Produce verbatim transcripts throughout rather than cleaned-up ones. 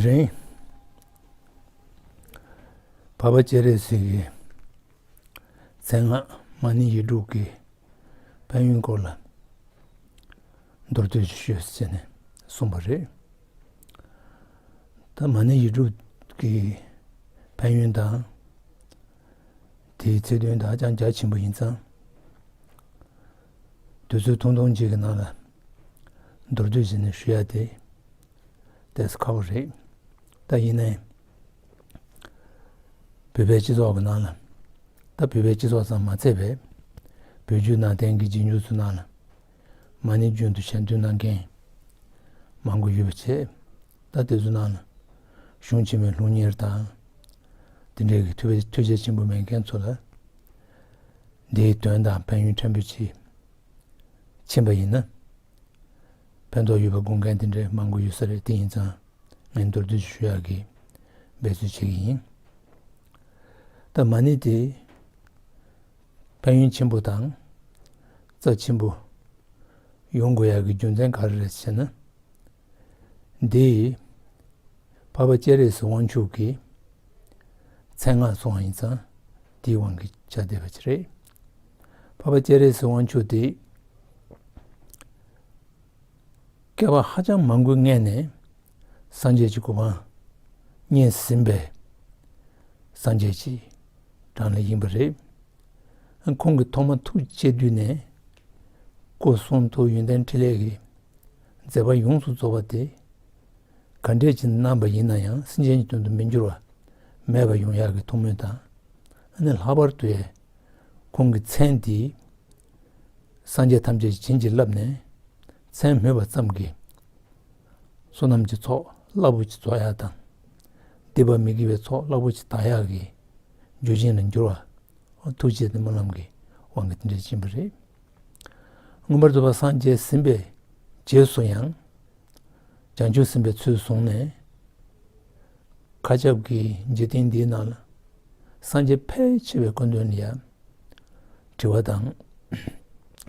དེ་རིང་འཕགས་པ་སྤྱན་རས་གཟིགས་ཀྱི་མཚན་སྔགས་མ་ཎི་ཡིག་དྲུག་གི་ཕན་ཡོན་སྐོར་ལ་མདོར་བསྡུས་ཤིག་ཞུས་ཟེར་ནས་གསུངས་པ་རེད། ད་མ་ཎི་ཡིག་དྲུག་གི་ཕན་ཡོན་དང་དེའི་ཚིག་དོན་དག་ཧ་ཅང་རྒྱ་ཆེན་པོ་ཡིན་ཙང་། དུས་ཚོད་ཐུང་ཐུང་ཅིག་གི་ནང་ལ་མདོར་བསྡུས་བྱས་ནས་ཞུ་ཡ་དེ་ཏོག་ཙམ་ཁག་པོ་རེད། ད་ཡིན་ནའི་བོད་པའི་སྤྱི་ཚོགས་ཀྱི་ནང་ལ། ད་བོད་པའི་སྤྱི་ཚོགས་ཙམ་མ་ཚད་པའི་བོད་བརྒྱུད་ནང་བསྟན་གྱི་རྗེས་འཇུག་ཚོའི་ནང་ལ་མ་ཎི་རྒྱུན་དུ་ཞལ་འདོན་གནང་མཁན་མང་པོ་ཡོད་པ་བྱས། ད་དེ་ཚོའི་ནང་ལ་གཞུང་ཆེན་མོའི་སློབ་གཉེར་དང་། དེ་འདྲའི་གི་ཐུགས་ཐུགས་རྗེ་ཆེན་པོ་མེད་མཁན་ཚོ་ལ་འདིའི་དོན་དང་ཕན་ཡོན་ཕྲན་བུ་ཅིག་མཁྱེན་པ་ཡིན་ན་ཕན་ཐོགས་ཡོད་པ་དགོངས་མཁན་དེ་འདྲའི་མང་པོ་ཡོད་ས་རེད། དེ་ཡིན་ཙང་ངས་མདོར་བསྡུས་ཞུ་ཡག་གི་འབད་རྩོལ་བྱེད་ཀྱི་ཡིན། ད་མ་ཎི་དེ་ཕན་ཡོན་ཆེན་པོ་དང་རྩ་ཆེན་པོ་ཡོང་དགོས་ཡག་གི་རྒྱུ་མཚན་ག་རེ་རེད་ཟེར་ན། འདི་འཕགས་པ་སྤྱན་རས་གཟིགས་དབང་ཕྱུག་གི་མཚན་སྔགས་སོང་བ་ཡིན་ཙང་དེའི་དབང་གིས་བྱ་བསྡད་པ་ཅིག་རེད། འཕགས་པ་སྤྱན་རས་གཟིགས་དབང་ཕྱུག་དེ་བསྐལ་པ་ཧ་ཅང་མང་པོའི་སྔས་ནས་སངས་རྒྱས་ཀྱི་གོ་འཕང་བརྙེས་ཟིན་པའི་སངས་རྒྱས་ཀྱི་གྲངས་ལས་ཡིན་པ་རེད། ཁོང་གིས་ཐོག་མ་ཐུགས་བསྐྱེད་དུས་ནས་སྐུ་གསུང་ཐུགས་ཡོན་ཏན་ཕྲིན་ལས་ཀྱི་མཛད་པ་ཡོངས་སུ་རྫོགས་པ་དེ་ག་འདྲས་ཀྱི་གནང་བ་ཡིན་ན་ཡང་སེམས་ཅན་གྱི་དོན་དུ་མི་འགྱུར་བ་མེད་པ་ཡོང་ཡག་གི་ཐུགས་སྨོན་དང་། ཨ་ནི་ལྷག་པར་དུ་ཡང་ཁོང་གི་མཚན་དེ་སངས་རྒྱས་ཐམས་ཅད་ཀྱིས་བྱིན་གྱིས་བརླབས་ནས་མཚན་སྨོས་པ་ཙམ་གྱིས་བསོད་ནམས་ཀྱི་ཚོགས་རླབས་པོ་ཆེ་རྫོགས་ཡག་དང་། སྡིག་པ་མི་དགེ་བའི་ཚོགས་རླབས་པོ་ཆེ་དག་ཡག་གི་རྒྱུ་རྐྱེན་ལ་འགྱུར་བ། ཐུགས་རྗེ་དང་སྨོན་ལམ་གྱི་དབང་གིས་དེ་འདྲ་ཕྱིན་པ་རེད། མངོན་པར་རྫོགས་པ་སངས་རྒྱས་ཟིན་པའི་རྗེས་སུ་ཡང་། བྱང་ཆུབ་སེམས་དཔའི་ཚུལ་བཟུང་ནས། མཁའ་ཁྱབ་ཀྱི་འཇིག་རྟེན་འདིའི་ནང་ལ་སངས་རྒྱས་ཕལ་ཆེ་བའི་སྐུ་མདུན་ལ་ཡང་དྲི་བ་དང་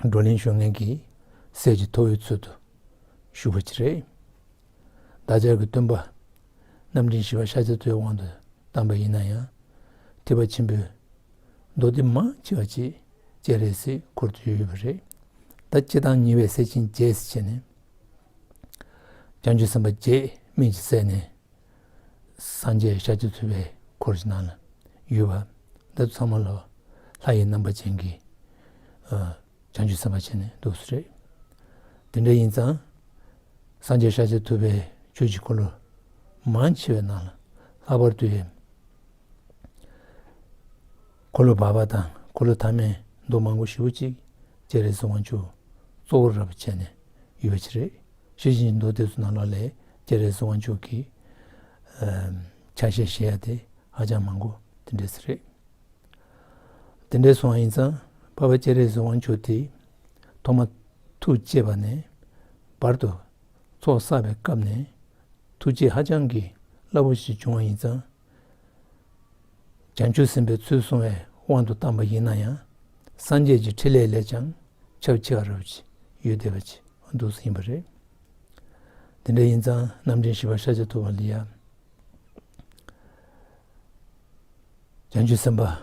བགྲོ་གླེང་ཞུ་མཁན་གྱི་སྲས་ཀྱི་ཐུ་བོའི་ཚུལ་དུ་བཞུགས་པ་ཅིག་རེད། བདག་ཅག་གི་སྟོན་པ་རྣམ་འདྲེན་བཞི་པ་ཤཱཀྱ་ཐུབ་པའི་དབང་དུ་བཏང་པ་ཡིན་ན་ཡང་། ཐེག་པ་ཆེན་པོའི་མདོ་སྡེ་མང་ཆེ་བ་ཅིག་སྤྱན་རས་གཟིགས་འཁོར་དུ་ཡོད་པ་རེད། ད་སྤྱིར་བཏང་ཉེ་བའི་སྲས་ཆེན་བརྒྱད་ཟེར་བྱས་ནས། བྱང་ཆུབ་སེམས་དཔའ་བརྒྱད་སྨིན་གྱི་སྲས་ནས། སངས་རྒྱས་ཤཱཀྱ་ཐུབ་པའི་འཁོར་གྱི་ནང་ལ་ཡོད་པ། འདི་ཚང་མ་ལོ་ལྷ་ཡི་རྣམ་པ་ཅན་གྱི་ཨ་བྱང་ཆུབ་སེམས་དཔའ་བྱས་ནས་འདུག་སེ་རེད། དེ་འདྲ་ཡིན་ཙང་། སངས་རྒྱས་ཤཱཀྱ་ཐུབ་པའི་ཆོས་ཀྱི་འཁོར་ལོ་མང་ཆེ་བའི་ནང་ལ་ལྷག་པར་དུ་ཡང་། འཁོར་ལོ་བར་པ་དང་འཁོར་ལོ་ཐ་མའི་མདོ་མང་པོ་ཞེ་པོ་ཅིག་སྤྱན་རས་གཟིགས་དབང་ཕྱུག་གཙོ་བོར་རབ་བྱས་ནས་ཡོད་པ་ཅིག་རེད། ཤེར་ཕྱིན་གྱི་མདོ་དེ་ཚོ་ནང་ལོགས་ལ་སྤྱན་རས་གཟིགས་དབང་ཕྱུག་གི་ཨ་ཆ་ཤས་བཞེས་ཡ་དེ་ཧ་ཅང་མང་པོ་དེ་འདྲས་རེད། དེ་འདྲས་སོང་བ་ཡིན་ཙང་འཕགས་པ་སྤྱན་རས་གཟིགས་དབང་ཕྱུག་དེ་ཐོག་མ་ཐུགས་བསྐྱེད་པ་ནས་བར་དུ་ཚོགས་བསགས་པའི་སྐབས་ནས་ཐུགས་རྗེ་ཧ་ཅང་གི་རླབས་པོ་ཆེ་བྱུང་བ་ཡིན་ཙང་། བྱང་ཆུབ་སེམས་དཔའི་ཚུལ་བཟུང་བའི་དབང་དུ་བཏང་པ་ཡིན་ན་ཡང་། སངས་རྒྱས་ཀྱི་ཕྲིན་ལས་ལས་ཀྱང་ཁྱབ་ཆེ་བ་རབ་ཅིག་ཡོད་བསྡད་པ་ཅིག་འདུག་སེ་ཡིན་པ་རེད། དེ་འདྲ་ཡིན་ཙང་རྣམ་འདྲེན་བཞི་པ་ཤཱཀྱ་ཐུབ་པ་ལ་ཡང་། བྱང་ཆུབ་སེམས་དཔའ་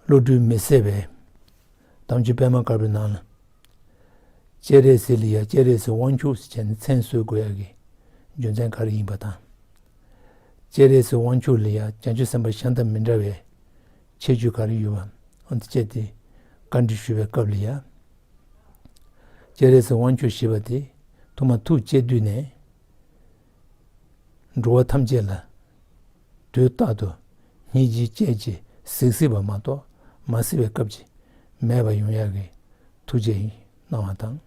བློ་གྲོས་མི་ཟད་པའི་དམ་ཆོས་པད་མ་དཀར་པོའི་ནང་ལ། སྤྱན་རས་གཟིགས་ལ་ཡང་སྤྱན་རས་གཟིགས་དབང་ཕྱུག་ཟེར་བྱས་ནས་མཚན་གསོལ་དགོས་ཡག་གི་རྒྱུ་མཚན་ག་རེ་ཡིན་པ་དང་། སྤྱན་རས་གཟིགས་དབང་ཕྱུག་ལ་ཡང་བྱང་ཆུབ་སེམས་དཔའ་གཞན་དང་མི་འདྲ་བའི་ཁྱད་ཆོས་ག་རེ་ཡོད་པ། འོ་དེ་བཅས་དེ་བཀའ་འདྲི་ཞུ་བའི་སྐབས་ལ་ཡང་། སྤྱན་རས་གཟིགས་དབང་ཕྱུག་ཞེས་པ་དེ་ཐོག་མ་ཐུགས་བསྐྱེད་དུས་ནས། འགྲོ་བ་ཐམས་ཅད་ལ་དུས་རྟག་ཏུ་སྙིང་རྗེའི་སྤྱན་གྱིས་གཟིགས་སྲིད་པ་མ་གཏོགས་མ་གཟིགས་པའི་སྐབས་ཅིག་མེད་པ་ཡོང་ཡག་གི་ཐུགས་རྗེ་གནང་བ་དང་།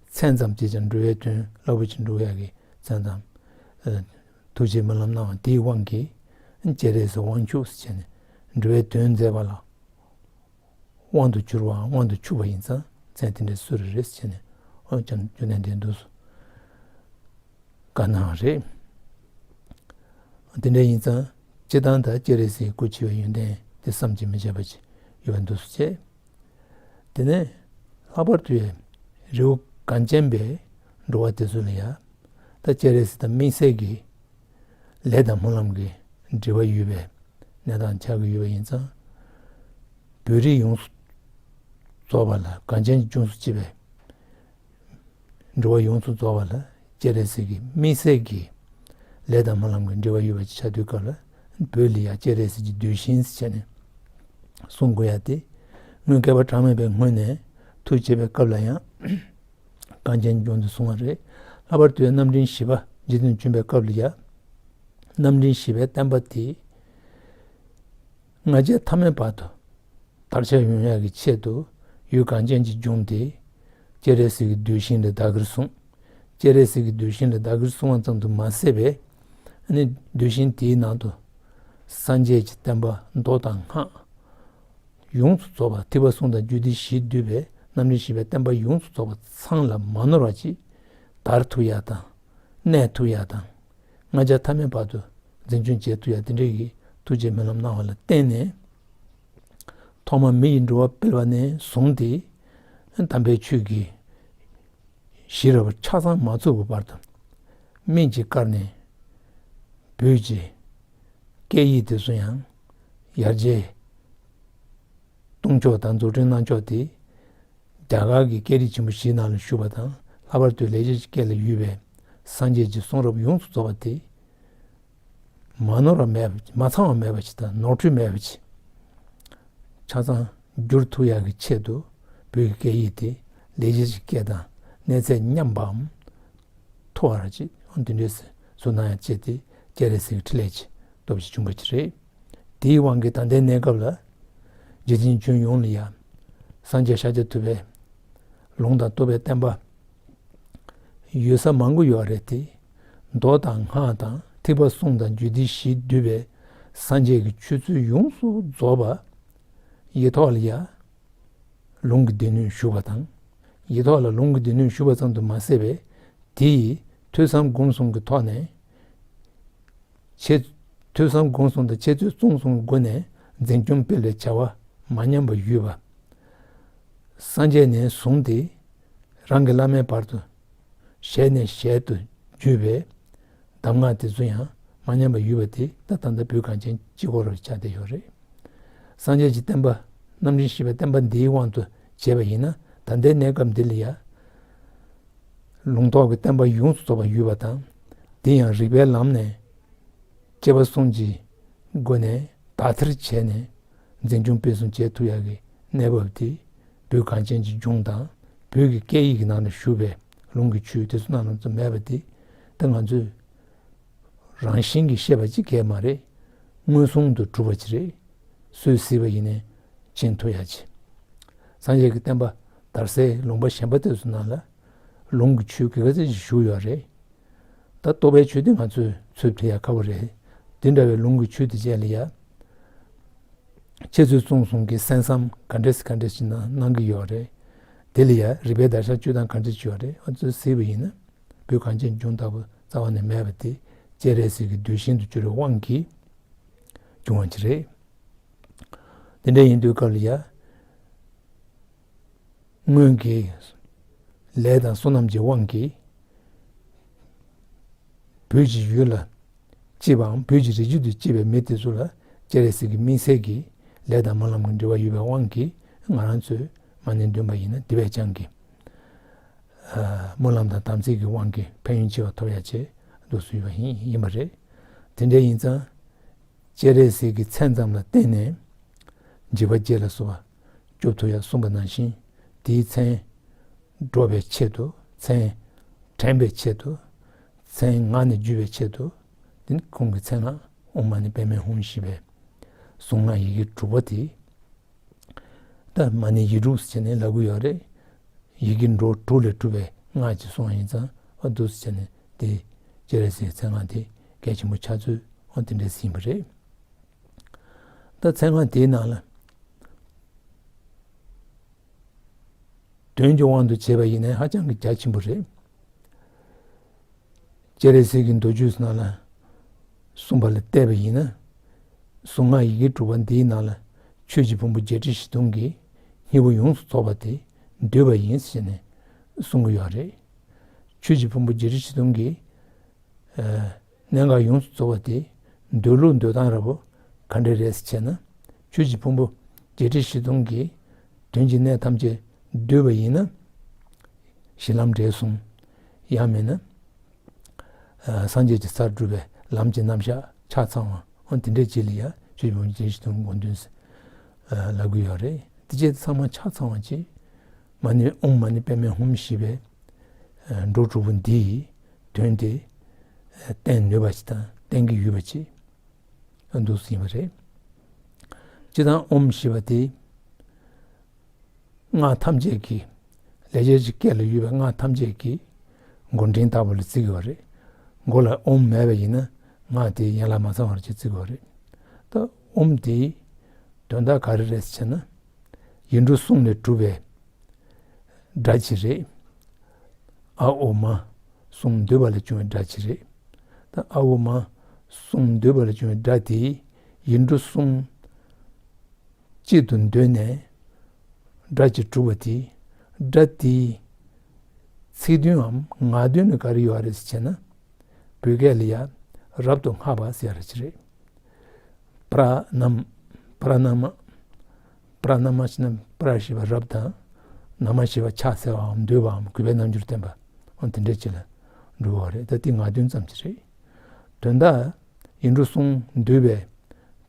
མཚན་ཙམ་གྱིས་ཀྱང་འགྲོ་བའི་དོན་རླབས་པོ་ཆེ་འགྲུབ་ཡག་གི་མཚན་ཙམ། ཨ་ཐུགས་རྗེ་སྨོན་ལམ་གནང་བ་དེའི་དབང་གིས་སྤྱན་རས་གཟིགས་དབང་ཕྱུག་ཟེར་བྱས་ནས་འགྲོ་བའི་དོན་མཛད་པ་ལ་དབང་དུ་གྱུར་བའམ་དབང་དུ་ཆུག་པ་ཡིན་ཙང་མཚན་དེ་འདྲ་གསོལ་རེ་རེད་ཟེར་ནས། འོ་ཀྱང་རྒྱུ་མཚན་དེ་འདུག་སེ་བཀའ་གནང་བ་རེད། དེ་འདྲ་ཡིན་ཙང་སྤྱིར་བཏང་ད་སྤྱན་རས་གཟིགས་སྐུ་ཕྱི་པའི་ཡོན་ཏན་དེ་བསམ་གྱིས་མི་ཁྱབ་པ་ཅིག་ཡོད་པ་འདུག་སེ་བྱས། དེ་ནས་ལྷག་པར་དུ་ཡང་རི་བོ་གངས་ཅན་པའི་འགྲོ་བ་དེ་ཚོ་ལ་ཡང་ད་སྤྱན་རས་གཟིགས་དང་དམིགས་བསལ་གྱི་ ལས་དང་སྨོན་ལམ་གྱི་འབྲེལ་བ་ཡོད་པའི་གནས་སྟངས་ཆགས་ཀྱི་ཡོད་པ་ཡིན་ཙང་། བོད་རིགས་ཡོངས་སུ་རྫོགས་པ་ལ་གངས་ཅན་གྱི་ལྗོངས་སུ་སྐྱེས་པའི་འགྲོ་བ་ཡོངས་སུ་རྫོགས་པ་ལ་སྤྱན་རས་གཟིགས་ཀྱི་དམིགས་བསལ་གྱི་ལས་དང་སྨོན་ལམ་གྱི་འབྲེལ་བ་ཡོད་པ་ཅིག་ཆགས་དུས་སྐབས་ལ། བོད་ལ་ཡང་སྤྱན་རས་གཟིགས་ཀྱི་གདུལ་ཞིང་ཟེར་བྱས་ནས་གསུང་དགོས་ཡ་དེ། སྔོན་བསྐལ་པ་གྲངས་མེད་པའི་སྔོན་ནས་ཐུགས་བསྐྱེད་པའི་སྐབས་ལ་ཡང་གངས་ཅན་ལྗོངས་འདི་བཟུང་བ་རེད། ལྷག་པར་དུ་རྣམ་འདྲེན་བཞི་པ་རྗེ་བཙུན་བྱོན་པའི་སྐབས་ལ་ཡང་། རྣམ་འདྲེན་བཞི་པའི་བསྟན་པ་དེ་ང་རྒྱལ་མཐའ་མེད་བར་དུ་དར་ཁྱབ་ཡོང་ཡག་གི་ཆེད་དུ། ཡུལ་གངས་ཅན་གྱི་ལྗོངས་དེ་སྤྱན་རས་གཟིགས་ཀྱི་གདུལ་ཞིང་ལ་བདག་གིར་བཟུང་། སྤྱན་རས་གཟིགས་ཀྱི་གདུལ་ཞིང་ལ་བདག་གིར་བཟུང་བ་ཙམ་དུ་མ་ཟད་པས། ཨ་ནི་གདུལ་ཞིང་དེའི་ནང་དུ་སངས་རྒྱས་ཀྱི་བསྟན་པ་མདོ་དང་སྔགས་ཡོངས་སུ་རྫོགས་པ། ཐེག་པ་གསུམ་དང་རྒྱུད་སྡེ་བཞིས་བསྡུས་པའི་རྣམ་འདྲེན་བཞི་པའི་བསྟན་པ་ཡོངས་སུ་རྫོགས་པ་ཚང་ལ་མ་ནོར་བ་ཅིག་དར་ཐུབ་ཡག་དང་གནས་ཐུབ་ཡག་དང་། ང་རྒྱལ་མཐའ་མེད་བར་དུ་འཛིན་སྐྱོང་བྱེད་ཐུབ་ཡག་དེ་འདྲའི་གི་ཐུགས་རྗེ་སྨོན་ལམ་གནང་བ་ལ་བརྟེན་ནས། ཐོག་མར་མི་ཡི་འགྲོ་བ་སྤེལ་བ་ནས་བཟུང་སྟེ། དམ་པའི་ཆོས་ཀྱི་གཞི་རུ་ཆ་ཚང་མ་ཚུགས་པའི་བར་དུ། སྨན་གྱིས་བཀར་ནས་བོད་ཀྱི་སྐད་ཡིག་དེ་ཚོ་ཡང་ཡར་རྒྱས་གཏོང་ཕྱོགས་དང་འཛུགས་སྐྲུན་གནང་ཕྱོགས་དེ། རྒྱ་གར་གྱི་སྐད་རིགས་ཆེན་པོ་བཞིའི་ནང་ལ་ཞུགས་པ་དང་། ལྷག་པར་དུ་ལེགས་སྦྱར་གྱི་སྐད་ལ་ཡོད་པའི་སངས་རྒྱས་ཀྱི་གསུང་རབ་ཡོངས་སུ་རྫོགས་པ་དེ་མ་ནོར་བ་མེད་པ། མ་ཚང་བ་མེད་པ་ཞིག་དང་ནོར་འཁྲུལ་མེད་པ་ཞིག་ཆ་ཚང་བསྒྱུར་ཐུབ་ཡག་གི་ཆེད་དུ། བོད་ཀྱི་སྐད་ཡིག་དེ་ལེགས་སྦྱར་གྱི་སྐད་དང་གནས་ཚད་མཉམ་པའམ་མཐོ་བ་ར་ཅིག་འདི་འདྲས་བཟོ་གནང་ཡག་ཆེད་དེ་སྤྱན་རས་གཟིགས་ཀྱི་འཕྲིན་ལས་ཀྱི་སྟོབས་ཀྱིས་བྱུང་བ་ཅིག་རེད། དེའི་དབང་གིས་ད་ལྟའི་གནས་སྐབས་ལ་རྗེ་བཙུན་ཁྱོན་ཡོངས་ལ་ཡང་སངས་རྒྱས་ཤཱཀྱ་ཐུབ་པའི་ལུང་དང་རྟོགས་པའི་བསྟན་པ་ཡོད་ས་མང་པོ་ཡོད་རེད་དེ། མདོ་དང་སྔགས་དང་ཐེག་པ་གསུམ་དང་རྒྱུད་སྡེ་བཞིས་བསྡུས་པའི་སངས་རྒྱས་ཀྱི་ཆོས་ཚུལ་ཡོངས་སུ་རྫོགས་པ་ཡིག་ཐོག་ལ་ཡང་ལུང་གི་སྡེ་སྣོད་ཞུགས་པ་དང་། ཡིག་ཐོག་ལ་ལུང་གི་སྡེ་སྣོད་ཞུགས་པ་ཙམ་དུ་མ་ཟད་པས། དེ་ཡིས་ཐོས་བསམ་སྒོམ་གསུམ་གྱི་ཐོག་ནས། འཆད། ཐོས་བསམ་སྒོམ་གསུམ་དང་འཆད་རྩོད་རྩོམ་གསུམ་གྱི་སྒོ་ནས་འཛིན་སྐྱོང་སྤེལ་བའི་བྱ་བ་མ་ཉམས་པ་ཡོད་པ། སངས་རྒྱས་ནས་བཟུང་སྟེ་རང་གི་བླ་མའི་བར་དུ་ཞལ་ནས་ཞལ་དུ་བརྒྱུད་པའི་གདམས་ངག་དེ་ཚོ་ཡང་མ་ཉམས་པ་ཡོད་པ་དེ་ད་ད་ལྟ་བོད་གངས་ཅན་གཅིག་པོ་རུ་ཆགས་བསྡད་ཡོད་རེད། སངས་རྒྱས་ཀྱི་བསྟན་པ། རྣམ་འདྲེན་བཞི་པའི་བསྟན་པ་འདིའི་དབང་དུ་བྱས་པ་ཡིན་ན། ད་ལྟའི་གནས་སྐབས་འདི་ལ་ཡང་ལུང་རྟོགས་ཀྱི་བསྟན་པ་ཡོངས་སུ་རྫོགས་པ་ཡོད་པ་དང་། དེ་ཡང་རིགས་པའི་ལམ་ནས་སྐྱེས་པ་གསུམ་གྱི་སྒོ་ནས་དག་ཐེར་བྱས་ནས་འཛིན་སྐྱོང་སྤེལ་གསུམ་བྱེད་ཐུབ་ཡག་གི་གནས་བབ་དེ་བོད་གངས་ཅན་གྱི་ལྗོངས་དང་བོད་ཀྱི་སྐད་ཡིག་གི་ནང་ལ་བཞུགས་པའི་ལུང་གི་ཆོས་དེ་ཚོ་ནང་ལ་ཙམ་མེད་པ་དེ། ད་ང་ཚོས་རང་བཞིན་གྱིས་ཤེས་པ་ཅིག་གས་མ་རེད། མངོན་སུམ་དུ་གྲུབ་པ་ཅིག་རེད། སུས་གཟིགས་པ་ཡིན་ནའི་མཁྱེན་ཐུབ་ཡག་ཅིག་སངས་རྒྱས་ཀྱི་བསྟན་པ་དར་སའི་ལུང་པ་གཞན་པ་དེ་ཚོ་ནང་ལ་ལུང་གི་ཆོས་ག་ཚོད་ཅིག་བཞུགས་ཡོད་རེད། ད་རྟོགས་པའི་ཆོས་དེ་ང་ཚོས་ཚུར་འབྲི་ཡག་ཁག་པོ་རེད། དེ་འདྲ་བའི་ལུང་གི་ཆོས་དེ་བཅས་ལ་ཡ། འཆད་རྩོད་རྩོམ་གསུམ་གྱི་གསན་བསམ་ག་འདྲས་ག་འདྲས་ཅིག་གནང་གནང་གི་ཡོད་རེད། དེ་ལ་ཡ་རིགས་པའི་བརྡར་ཤ་གཅོད་སྟངས་ག་འདྲས་ཅིག་ཡོད་རེད། ཨ་ཚོས་གཟིགས་པ་ཡིན་ན། བོད་གངས་ཅན་ལྗོངས་ལྟ་བུ་རྩ་བ་ནས་མེད་པ་དེ་སྤྱན་རས་གཟིགས་ཀྱི་གདུལ་ཞིང་དུ་གྱུར་བའི་དབང་གིས་བྱུང་བ་ཅིག་རེད། དེ་འདྲ་ཡིན་དུས་སྐབས་ལ་ཡ། སྔོན་གྱི་ལས་དང་བསོད་ནམས་ཀྱི་དབང་གིས་བོད་ཀྱི་ཡུལ་ལ་སྐྱེས་པའམ་བོད་ཀྱི་རིགས་རྒྱུད་དུ་སྐྱེས་པའི་མི་དེ་ཚོ་ལ་སྤྱན་རས་གཟིགས་ཀྱི་དམིགས་བསལ་གྱི་ལས་དང་སྨོན་ལམ་གྱི་འབྲེལ་བ་ཡོད་པའི་དབང་གིས། ང་རང་ཚོས་མ་ཎི་འདོན་པ་ཡིན་ན་དེ་བས་ཀྱང་གི་སྨོན་ལམ་དང་དམ་ཚིག་གི་དབང་གིས་ཕན་ཡོན་ཆེ་བ་ཐོབ་ཡ་ཆེད་དུ་བཟོས་པ་ཡིན་ཡིན་པ་རེད། དེ་འདྲ་ཡིན་ཙང་། སྤྱན་རས་གཟིགས་ཀྱི་མཚན་ཙམ་ལ་བརྟེན་ནས་འཇིགས་པ་བརྒྱད་ལ་སོགས་པ་སྐྱོབ་ཐུབ་ཡ་གསུངས་པ་ནང་བཞིན། དེའི་མཚན་སྒྲོག་པའི་ཆེད་དུ། མཚན་དྲན་པའི་ཆེད་དུ། མཚན་ངག་ནས་བརྗོད་པའི་ཆེད་དུ། དེ་ནི་ཁོང་གི་མཚན་སྔགས་ཨོཾ་མ་ཎི་པདྨེ་ཧཱུྃ་ཞེས་པའི་གཟུངས་སྔགས་ཡི་གེ་དྲུག་པོ་དེ། ད་མ་ཎི་ཡིག་དྲུག་ཟེར་ནས་ལབ་གི་ཡོད་རེད། ཡི་གེ་འབྲུ་དྲུག་ལས་གྲུབ་པའི་སྔགས་ཀྱི་གཟུངས་ཡིན་ཙང་། ཨ་འདུག་ཟེར་ནས་དེ་སྤྱན་རས་གཟིགས་མཚན་སྔགས་དེ་གལ་ཆེན་པོ་ཆགས་ཚུལ་འོ་དེ་འདྲས་ཡིན་པ་རེད། ད་མཚན་སྔགས་དེའི་ནང་ལ་དོན་གྱི་དབང་དུ་བྱས་པ་ཡིན་ན་ཧ་ཅང་གི་རྒྱ་ཆེན་པོ་རེད། སྤྱན་རས་གཟིགས་ཀྱི་མདོ་རྒྱུད་ནང་ལ་གསུངས་པ་ལ་བལྟས་པ་ཡིན་ན། གཟུངས་སྔགས་ཡི་གེ་དྲུག་པ་འདིའི་ནང་ལ་ཆོས་ཀྱི་ཕུང་པོ་བརྒྱད་ཁྲི་བཞི་སྟོང་གི་སྙིང་པོ་ཡོངས་སུ་རྫོགས་པ་དེ་འདུས་པ་ཡིན་ཟེར་ནས་གསུང་གི་ཡོད་རེད། ཆོས་ཀྱི་ཕུང་པོ་བརྒྱད་ཁྲི་བཞི་སྟོང་གི་ཨ་ གནད་འགག་ཡོངས་སུ་རྫོགས་པ་དེ་འདོད་ལུགས་འདོད་སྟངས་ར་བོ་ག་འདྲ་རེད་ཟེར་བྱས་ན། ཆོས་ཀྱི་ཕུང་པོ་བརྒྱད་ཁྲི་བཞི་སྟོང་གི་དོན་གྱི་གནད་ཐམས་ཅད་འདོད་པ་ཡིན་ན། གཞི་ལམ་འབྲས་གསུམ། ཡང་མིན་ན། ཨ། སངས་རྒྱས་ཀྱི་སར་སྒྲུབ་པའི་ལམ་གྱི་རྣམ་གཞག་ཆ་ཚང་བ། འོ་དེ་འདྲའི་རྗེས་ལ་ཡང་ཆོས་ཀྱི་ཕུང་པོ་བརྒྱད་ཁྲི་བཞི་སྟོང་གི་དགོངས་དོན་ཟེར་ལབ་ཀྱི་ཡོད་རེད། དེ་རྗེས་ཚང་མ་ཆ་ཚང་བ་ཅིག་མ་ཎི་ཨོཾ་མ་ཎི་པདྨེ་ཧཱུྃ་ཞེས་པའི་འགྲོ་དྲུག་པོ་འདིའི་དོན་དེ་བསྟན་ནུས་པ་ཅིག་དང་བསྟན་གྱི་ཡོད་པ་ཅིག་འདུག་ཟིན་པ་རེད། སྤྱིར་བཏང་ཨོཾ་ཞེས་པ་དེ་སྔགས་ཐམས་ཅད་ཀྱི་ལེགས་སྦྱར་གྱི་སྐད་ལ་ཡོད་པའི་སྔགས་ཐམས་ཅད་ཀྱི་མགོ་འདྲེན་ལྟ་བུ་ལ་བརྩི་དགོས་པ་རེད། མགོ་ལ་ཨོཾ་མེད་པ་ཡིན་ན་སྔགས་དེ་ཡན་ལག་མ་ཚང་བར་ཅིག་བརྩི་དགོས་པ་རེད། ད་ཨོཾ་དེའི་དོན་དག་ག་རེ་རེད་ཟེར་ན། ཡིག་འབྲུ་གསུམ་ལས་གྲུབ་པའི་སྒྲ་ཅིག་རེད། ཨ་ཨོ་མ་གསུམ་འདུས་པ་ལས་བྱུང་བའི་སྒྲ་ཅིག་རེད། ད་ཨ་ཨོ་མ་གསུམ་འདུས་པ་ལས་བྱུང་བའི་སྒྲ་དེ་ཡིག་འབྲུ་གསུམ་གཅིག་ཏུ་འདུས་ནས་སྒྲ་ཅིག་གྲུབ་པ་དེ། སྒྲ་དེའི་ཚིག་དོནའམ་ངག་དོན་ནི་ག་རེ་ཡོད་རེད་ཟེར་ན། བོད་སྐད་ལ་ཡ་རབ་ཏུ་བསྔགས་པ་ཟེར་ཡ་རེ་ཅིག་རེད། པྲ་ནམ། པྲ་ན་མ། པྲ་ན་མ་ཟེར་ན་པྲ་ཞེས་པ་རབ་དང་། ན་མ་ཞེས་པ་ཕྱག་འཚལ་བའམ་འདུད་པའམ་གུས་པའི་རྣམ་འགྱུར་བསྟན་པ། འོ་དེ་འདྲ་ཅིག་ལ་འགྲོ་བ་རེད། ད་དེ་ངག་དོན་ཙམ་ཅིག་རེད། དོན་དག་ཡིག་འབྲུ་གསུམ་འདུས་པའི་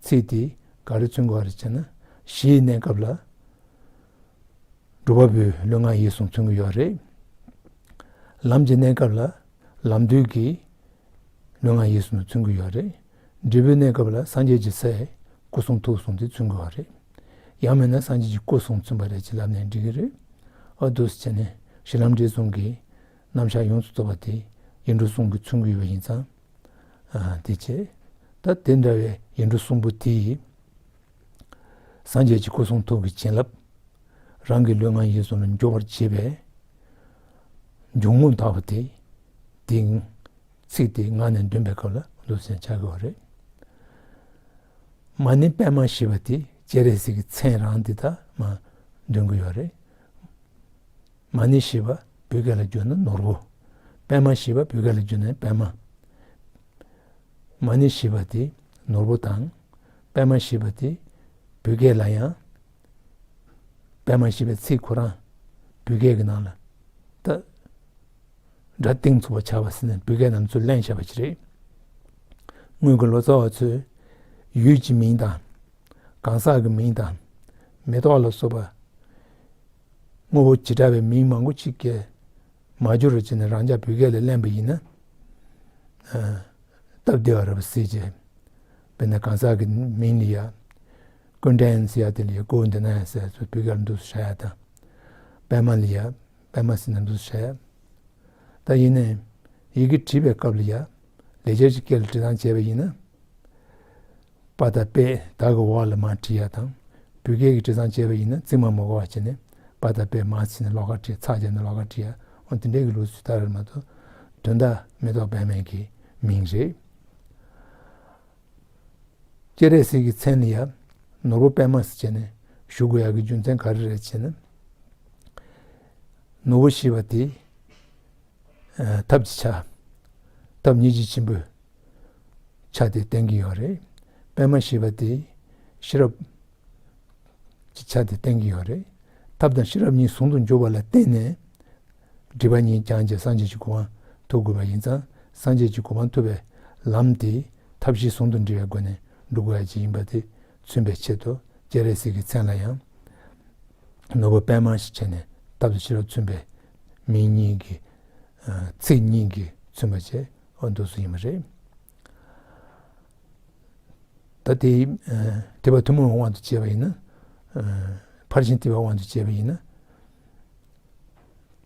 ཚིག་དེ་ག་རེ་མཚོན་དགོས་རེད་ཅེ་ན། གཞིའི་གནས་སྐབས་ལ་སྒྲུབ་པ་པོའི་ལུས་ངག་ཡིད་གསུམ་མཚོན་གྱི་ཡོད་རེད། ལམ་གྱི་གནས་སྐབས་ལ་ལམ་དུས་ཀྱི་ལུས་ངག་ཡིད་གསུམ་མཚོན་གྱི་ཡོད་རེད། འབྲས་བུའི་གནས་སྐབས་ལ་སངས་རྒྱས་ཀྱི་སའི་སྐུ་གསུང་ཐུགས་གསུམ་དེ་མཚོན་གྱི་ཡོད་རེད། ཡང་མིན་ན་སངས་རྒྱས་ཀྱི་སྐུ་གསུམ་མཚོན་པ་རེད་ཅེས་ལབ་ནས་འགྲིག་གི་རེད། ཨ་འདུག་སེ་བྱས་ནས་གཞི་ལམ་འབྲས་གསུམ་གྱི་རྣམ་གཞག་ཡོངས་སུ་རྫོགས་པ་དེ་ཡིག་འབྲུ་གསུམ་གྱིས་མཚོན་གྱི་ཡོད་པ་ཡིན་ཙང་། ཨ་དེ་བྱས། ད་དེ་འདྲ་བའི་ཡིག་འབྲུ་གསུམ་པོ་དེ་ཡིས་སངས་རྒྱས་ཀྱི་སྐུ་གསུང་ཐུགས་ཀྱི་བྱིན་རླབས་རང་གི་ལུས་ངག་ཡིད་གསུམ་ལ་འཇུག་པར་བྱེད་པའི་འཇུག་ངོགས་ལྟ་བུ་དེ། དེའི་ཚིག་དེ་ངག་ནས་འདོན་པའི་སྐབས་ལ་འདུག་སེ་ཆགས་ཀྱི་ཡོད་རེད། མ་ཎི་པདྨ་ཞེས་པ་དེ་སྤྱན་རས་གཟིགས་ཀྱི་མཚན་རང་དེ་དག་མར་འདོན་གྱི་ཡོད་རེད། མ་ཎི་ཞེས་པ་བོད་སྐད་ལ་བསྒྱུར་ན་ནོར་བུ། པདྨ་ཞེས་པ་བོད་སྐད་ལ་བསྒྱུར་ན་པདྨ། མ་ཎི་ཞེས་པ་དེ་ནོར་བུ་དང་། པདྨ་ཞེས་པ་དེ་བོད་སྐད་ལ་ཡང་། པདྨ་ཞེས་པའི་ཚིག་ཁོ་རང་བོད་སྐད་ཀྱི་ནང་ལ་ད་སྒྲ་གཏིང་ཚུགས་པ་ཆགས་པ་ཟེར་ནས་བོད་སྐད་ནང་ཚུར་ལེན་བྱས་པ་ཅིག་རེད། སྔོན་གྱི་ལོ་ཙཱ་བ་ཚོས་ཡུལ་གྱི་མིང་དང་། གང་ཟག་གི་མིང་དང་། མེ་ཏོག་ལ་སོགས་པ་དངོས་པོ་བྱེ་བྲག་པའི་མིང་མང་པོ་ཅིག་གི་མ་སྦྱོར་བྱས་ནས་རང་ཅག་བོད་སྐད་ལ་ལེན་པ་ཡིན་ན། ཨ། སྟབས་བདེ་བ་རེད་པ་ཟེར་བྱས། དཔེར་ན་གང་ཟག་གི་མིང་ལ་ཡ། ཀུན་ལྡན་ཟེར་ཡ་དེ་ལ་ཡ་ཀུན་ལྡན་ཟེར་ཡ་ཚོ་བོད་སྐད་ལ་འདུག་སེ་བཞག་ཡ་དང་། པདྨ་ལ་ཡ། པདྨ་ཟེར་ན་འདུག་སེ་བཞག་ཡ། ད་ཡིན་ནའི་ཡི་གེ་བྲིས་པའི་སྐབས་ལ་ཡ། ལེགས་སྦྱར་གྱི་སྐད་ལ་འབྲི་སྟངས་བྱས་པ་ཡིན་ན། པ་དང་པད་ད་གི་འོག་ལ་མར་བྲིས་ཡ་དང་། བོད་སྐད་ཀྱི་འབྲི་སྟངས་བྱས་པ་ཡིན་ན་རྩིབ་མ་མ་གོ་བ་བྱས་ནས་པ་དང་པད་མར་ཕྱིན་ནས་ལོགས་ཀ་བྲིས། ཚེག་བརྒྱབ་ནས་ལོགས་ཀ་བྲིས་ཡ། འོ་དེ་འདྲའི་གི་ལུགས་སྲོལ་ལྟར་མ་གཏོགས། དོན་དག་མེ་ཏོག་པདྨའི་གི་མིང་རེད། སྤྱན་རས་གཟིགས་ཀྱི་མཚན་ལ་ཡ་ནོར་བུ་པདྨ་ཟེར་བྱས་ནས་ཞུ་དགོས་ཡ་གི་རྒྱུ་མཚན་ག་རེ་རེད་ཅེ་ན། ནོར་བུ་ཞེས་པ་དེ། ཨ། ཐབས་ཀྱི་ཆ། ཐབས་སྙིང་རྗེ་ཆེན་པོའི་ཆ་དེ་བསྟན་གྱི་ཡོད་རེད། པདྨ་ཞེས་པ་དེ་ཤེས་རབ་ཀྱི་ཆ་དེ་བསྟན་གྱི་ཡོད་རེད། ཐབས་དང་ཤེས་རབ་གཉིས་ཟུང་དུ་འཇུག་པ་ལ་བརྟེན་ནས། སྒྲིབ་པ་གཉིས་སྦྱངས་བྱས་སངས་རྒྱས་ཀྱི་གོ་འཕང་ཐོབ་དགོས་པ་ཡིན་ཙང་། སངས་རྒྱས་ཀྱི་གོ་འཕང་ཐོབ་པའི་ལམ་དེ་ཐབས་ཤེས་ཟུང་དུ་འབྲེལ་བའི་སྒོ་ནས་འགྲོ་དགོས་ཡ་ཅིག་ཡིན་པ་དེ་མཚོན་པའི་ཆེད་དུ། སྤྱན་རས་གཟིགས་ཀྱི་མཚན་ལ་ཡང་ནོར་བུ་པདྨ་ཞེས་བྱས་ནས་ཐབས་དང་ཤེས་རབ་མཚོན་པའི་མིང་གཉིས་ཀྱི། ཨ། ཚིག་གཉིས་ཀྱིས་མཚོན་པ་བྱས། འོ་འདུག་སེ་ཡིན་པ་རེད། ད་དེ། ཨ། ཐེག་པ་ཐུན་མོང་བའི་དབང་དུ་བྱས་པ་ཡིན་ན། ཨ། ཕར་ཕྱིན་ཐེག་པའི་དབང་དུ་བྱས་པ་ཡིན་ན།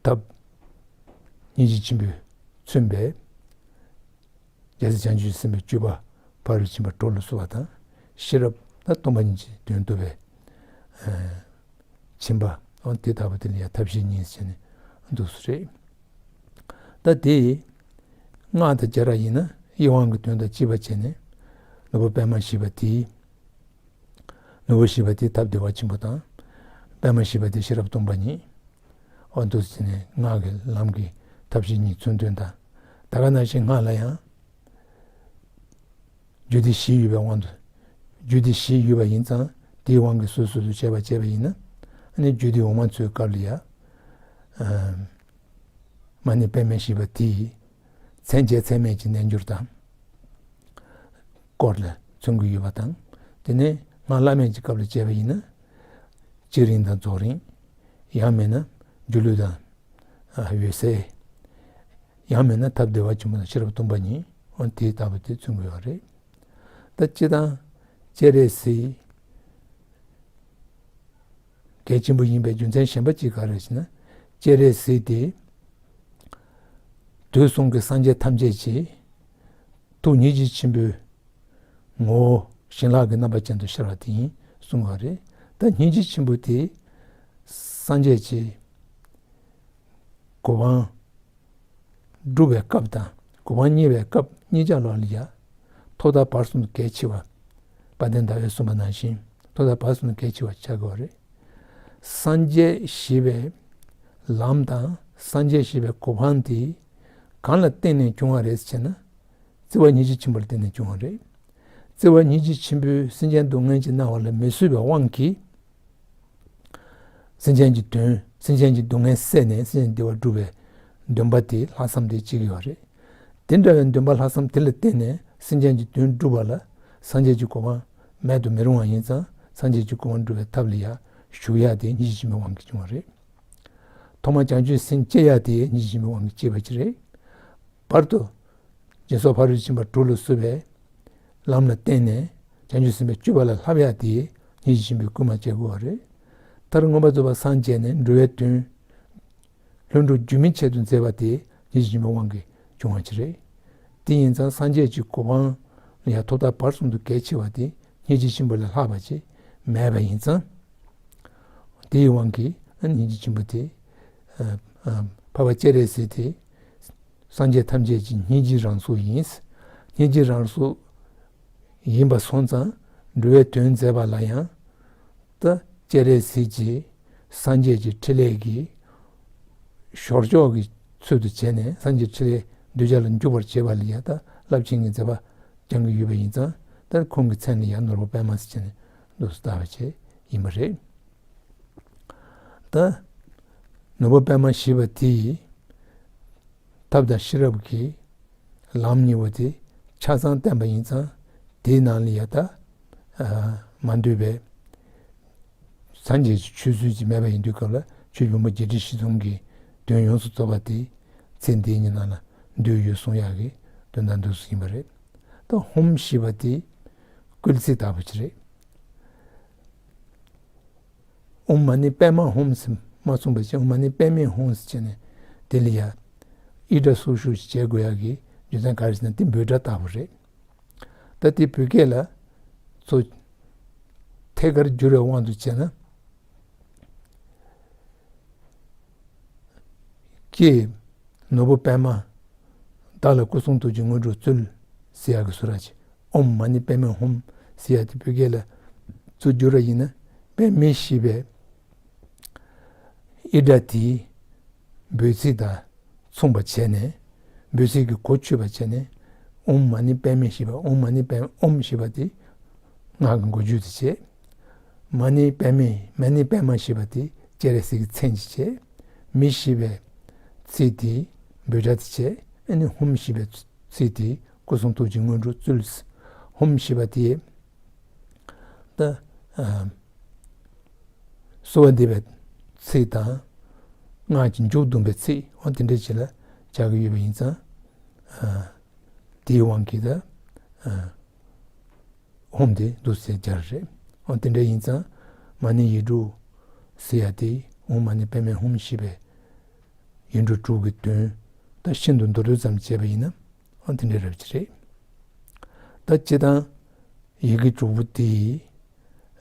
ཐབས་སྙིང་རྗེ་ཆེན་པོས་མཚོན་པའི་རྒྱལ་སྲས་བྱང་ཆུབ་སེམས་དཔའི་སྤྱོད་པ་ཕ་རོལ་ཕྱིན་པ་དྲུག་ལ་སོགས་པ་དང་། ཤེས་རབ་ད་སྟོང་པ་ཉིད་ཀྱི་དོན་རྟོགས་པའི། ཨ། ཕྱིན་པ། འོ་དེ་ལྟ་བུ་དེ་ལ་ཡང་ཐབས་ཤེས་གཉིས་བྱས་ནས་འདུག་སེ་རེད། ད་དེ་སྔགས་དང་སྦྱར་བ་ཡིན་ན་དབྱེ་བ་གི་དོན་དང་བཅས་པ་བྱས་ནས་ནོར་བུ་པདྨ་ཞེས་པ་དེའི། ནོར་བུ་ཞེས་པ་དེ་ཐབས་བདེ་བ་ཆེན་པོ་དང་། པདྨ་ཞེས་པ་དེ་ཤེས་རབ་སྟོང་པ་ཉིད། འོ་འདུག་སེ་བྱས་ནས་སྔགས་ཀྱི་ལམ་གྱི་ཐབས་ཤེས་གཉིས་མཚོན་དོན་དང་། ད་ག་ནང་བཞིན་སྔགས་ལ་ཡང་ རྒྱུད་སྡེ་བཞི་ཡོད་པའི་དབང་དུ། རྒྱུད་སྡེ་བཞི་ཡོད་པ་ཡིན་ཙང་དེའི་དབང་གིས་སོ་སོ་སོ་བྱས་པ་བྱས་པ་ཡིན་ན། ཨ་ནི་རྒྱུད་སྡེ་འོག་མ་ཚོའི་སྐབས་ལ་ཡ། ཨ། མ་ཎི་པདྨས་བཞི་པ་དེའི་མཚན་བཅས་མཚན་མེད་ཀྱི་རྣལ་འབྱོར་དང་སྐོར་ལ་མཚོན་གྱི་ཡོད་པ་དང་། དེ་ནས་སྔགས་བླ་མེད་ཀྱི་སྐབས་ལ་བྱས་པ་ཡིན་ན། བསྐྱེད་རིམ་དང་རྫོགས་རིམ། ཡང་མིན་ན་སྒྱུ་ལུས་དང་། ཨ། འོད་གསལ། ཡང་མིན་ན་ཐབས་བདེ་བ་ཆེན་པོ་དང་ཤེས་རབ་སྟོང་པ་ཉིད། འོ་དེ་ལྟ་བུ་དེ་མཚོན་གྱི་ཡོད་རེད། ད་སྤྱིར་བཏང་སྤྱན་རས་གཟིགས་གལ་ཆེན་པོ་ཡིན་པའི་རྒྱུ་མཚན་གཞན་པ་གཅིག་ག་རེ་ཟེར་ན། སྤྱན་རས་གཟིགས་དེ་དུས་གསུམ་གྱི་སངས་རྒྱས་ཐམས་ཅད་ཀྱི་ཐུགས་སྙིང་རྗེ་ཆེན་པོའི་ངོ་བོ་བྱིན་རླབས་ཀྱི་རྣམ་པ་ཅན་དུ་ཤར་བ་དེ་ཡིན་གསུང་བ་རེད། ད་སྙིང་རྗེ་ཆེན་པོ་དེ་སངས་རྒྱས་ཀྱི་གོ་འཕང་སྒྲུབ་པའི་སྐབས་དང་གོ་འཕང་བརྙེས་པའི་སྐབས་གཉིས་ཆ་ལོག་ལ་ཡ། ཐོག་མཐའ་བར་གསུམ་དུ་གལ་ཆེ་བ། དཔལ་ལྡན་ཟླ་བས་གསུངས་པ་ནང་བཞིན་ཐོག་མཐའ་བར་གསུམ་དུ་གལ་ཆེ་བ་ཆགས་དགོས་པ་རེད། སངས་རྒྱས་ཞེས་པའི་ལམ་དང་སངས་རྒྱས་ཞེས་པའི་གོ་འཕང་དེ་གང་ལ་བརྟེན་ནས་བྱུང་བ་རེད་ཟེར་ན། བརྩེ་བ་སྙིང་རྗེ་ཆེན་པོ་ལ་བརྟེན་ནས་བྱུང་བ་རེད། བརྩེ་བ་སྙིང་རྗེ་ཆེན་པོས་སེམས་ཅན་སྡུག་བསྔལ་གྱི་སྣང་བ་ལ་མི་བཟོད་པའི་དབང་གིས། སེམས་ཅན་གྱི་དོན། སེམས་ཅན་གྱི་སྡུག་བསྔལ་བསལ་ནས་སེམས་ཅན་བདེ་བ་སྒྲུབ་པའི་འདུན་པ་དེ་ལྷག་བསམ་དེ་གཅིག་ཡོད་རེད། དེ་འདྲ་བའི་འདུན་པ་ལྷག་བསམ་དེ་ལ་བརྟེན་ནས་སེམས་ཅན་གྱི་དོན་སྒྲུབ་པ་ལ་སངས་རྒྱས་ཀྱི་གོ་འཕང་མེད་དུ་མི་རུང་བ་ཡིན་ཙང་། སངས་རྒྱས་ཀྱི་གོ་འཕང་སྒྲུབ་པའི་ཐབས་ལ་ཡ་ཞུགས་ཡ་དེ་སྙིང་རྗེ་ཆེན་པོའི་དབང་གིས་བྱུང་བ་རེད། ཐོག་མར་བྱང་ཆུབ་སེམས་བསྐྱེད་ཡ་དེ་སྙིང་རྗེ་ཆེན་པོའི་དབང་གིས་བསྐྱེད་པ་ཅིག་རེད། བར་དུ་སྦྱིན་སོགས་ཕ་རོལ་ཏུ་ཕྱིན་པ་དྲུག་ལ་བསླབ་པའི་ལམ་ལ་བརྟེན་ནས་བྱང་ཆུབ་སེམས་དཔའི་སྤྱོད་པ་ལ་བསླབ་ཡ་དེ་སྙིང་རྗེ་ཆེན་པོས་སྐུལ་མ་བྱེད་དགོས་པ་རེད། མཐར་མངོན་པར་རྫོགས་པར་སངས་རྒྱས་ནས་འགྲོ་བའི་དོན་ལྷུན་གྲུབ་རྒྱུན་མི་ཆད་དུ་མཛད་པ་དེ་སྙིང་རྗེ་ཆེན་པོའི་དབང་གིས་བྱུང་བ་ཅིག་རེད། དེ་ཡིན་ཙང་སངས་རྒྱས་ཀྱི་གོ་འཕང་ལ་ཡང་ཐོག་མཐའ་བར་གསུམ་དུ་གལ་ཆེ་བ་དེ་སྙིང་རྗེ་ཆེན་པོ་ལས་ལྷག་པ་ཅིག་མེད་པ་ཡིན་ཙང་། དེའི་དབང་གིས་སྙིང་རྗེ་ཆེན་པོ་དེ། ཨ། ཨ། འཕགས་པ་སྤྱན་རས་གཟིགས་དེ་སངས་རྒྱས་ཐམས་ཅད་ཀྱི་སྙིང་རྗེའི་རང་གཟུགས་ཡིན། སྙིང་རྗེའི་རང་གཟུགས་ཡིན་པ་སོང་ཙང་འགྲོ་བའི་དོན་མཛད་པ་ལ་ཡང་། ད་སྤྱན་རས་གཟིགས་ཀྱིས་སངས་རྒྱས་ཀྱི་ཕྲིན་ལས་ཀྱི་ཞོར་ཕྱོགས་ཀྱི་ཚུལ་དུ་བྱས་ནས་སངས་རྒྱས་ཕྲིན་ལས་གདུལ་བྱ་ལ་འཇུག་པར་བྱེད་པ་ལ་ཡང་ད་རླབས་ཆེན་གྱི་མཛད་པ་སྦྱང་གི་ཡོད་པ་ཡིན་ཙང་། ད་ཁོང་གི་མཚན་ལ་ཡང་ནོར་བུ་པདྨ་ཟེར་བྱས་ནས་འདུག་སེ་བཏགས་པ་བྱས་ཡིན་པ་རེད། ད་ནོར་བུ་པདྨ་ཞེས་པ་དེ་ཡི་ཐབས་དང་ཤེས་རབ་ཀྱི་ལམ་གཉིས་པོ་དེ་ཆ་ཚང་བསྟན་པ་ཡིན་ཙང་། དེའི་ནང་ལ་ཡ་ད། ཨ། མ་འདུས་པའི་སངས་རྒྱས་ཀྱི་ཆོས་ཚུལ་གྱི་མེད་པ་ཡིན་དུས་སྐབས་ལ་ཆོས་ཕུང་པོ་བརྒྱད་ཁྲི་བཞི་སྟོང་གི་དོན་ཡོངས་སུ་རྫོགས་པ་དེ་ཚེ་འདིའི་ཉིན་ནང་ལ་འདུས་ཡོད་གསུང་ཡག་གི་དོན་དག་འདུག་སེ་ཡིན་པ་རེད། ད་ཧཱུྃ་ཞེས་པ་དེ་སྐུལ་ཚིག་ལྟ་བུ་ཅིག་རེད། ཨོཾ་མ་ཎི་པདྨ་ཧཱུྃ་ཟེར་མ་གསུངས་པ་བྱས། ཨོཾ་མ་ཎི་པདྨེ་ཧཱུྃ་ཟེར་བྱས་ནས་དེ་ལ་ཡ་ཨི་སྒྲ་སོར་ཞུགས་ཤིག་བྱེད་དགོས་ཡག་གི་རྒྱུ་མཚན་ག་རེ་ཟེར་ན། དེ་འབོད་སྒྲ་ལྟ་བུ་རེད། ད་དེ་བོད་སྐད་ལ་ཚུར་ཐད་ཀར་བསྒྱུར་བའི་དབང་དུ་བྱས་ན། ཀྱེ། ནོར་བུ་པདྨ། བདག་ལ་སྐུ་གསུང་ཐུགས་ཀྱི་དངོས་གྲུབ་སྩོལ། ཟེར་ཡག་གི་སུ་ར་ཅིག་ཨོཾ་མ་ཎི་པདྨེ་ཧཱུྃ་ཟེར་ཡག་དེ་བོད་སྐད་ལ་ཚུར་བསྒྱུར་བ་ཡིན་ན། པདྨེ་ཞེས་པའི་ཨི་སྒྲ་དེའི་འབོད་ཚིག་དང་མཚུངས་པ་བྱས་ནས། འབོད་ཚིག་གི་གོ་ཆོད་པ་བྱས་ནས། ཨོཾ་མ་ཎི་པདྨེ་ཞེས་པ། ཨོཾ་མ་ཎི་པད། ཨོཾ་ཞེས་པ་དེ་སྔགས་ཀྱི་མགོ་བརྗོད་དེ་བྱས། མ་ཎི་པདྨེ། མ་ཎི་པདྨ་ཞེས་པ་དེ་སྤྱན་རས་གཟིགས་ཀྱི་མཚན་ཅིག་བྱས། མེ་ཞེས་པའི་ཚིག་དེ་འབོད་སྒྲ་དེ་བྱས། ཨ་ནི་ཧཱུྃ་ཞེས་པའི་ཚིག་དེ་སྐུ་གསུང་ཐུགས་ཀྱི་དངོས་གྲུབ་སྩོལ། ཧཱུྃ་ཞེས་པ་དེ་ད། ཨ། གསོལ་བ་འདེབས་པའི་ཚིག་དང་། སྔགས་ཀྱི་མཇུག་བསྡུམ་པའི་ཚིག་འོ་དེ་འདྲ་ཅིག་ལ་སྦྱར་གྱི་ཡོད་པ་ཡིན་ཙང་། ཨ། དེའི་དབང་གིས་ད། ཨ། ཧཱུྃ་དེ་འདུག་སེ་སྦྱར་རེད། འོ་དེ་འདྲ་ཡིན་ཙང་། མ་ཎི་ཡིག་དྲུག་ཟེར་ཡ་དེ་ཨོཾ་མ་ཎི་པདྨེ་ཧཱུྃ་ཞེས་པའི་ཡིག་འབྲུ་དྲུག་གི་དོན་ད་ཤིན་ཏུ་མདོར་བསྡུས་ཙམ་བྱས་པ་ཡིན་ན། འོ་དེ་འདྲ་རབ་ཅིག་རེད། ད་སྤྱིར་བཏང་ཡི་གེ་དྲུག་པོ་དེ།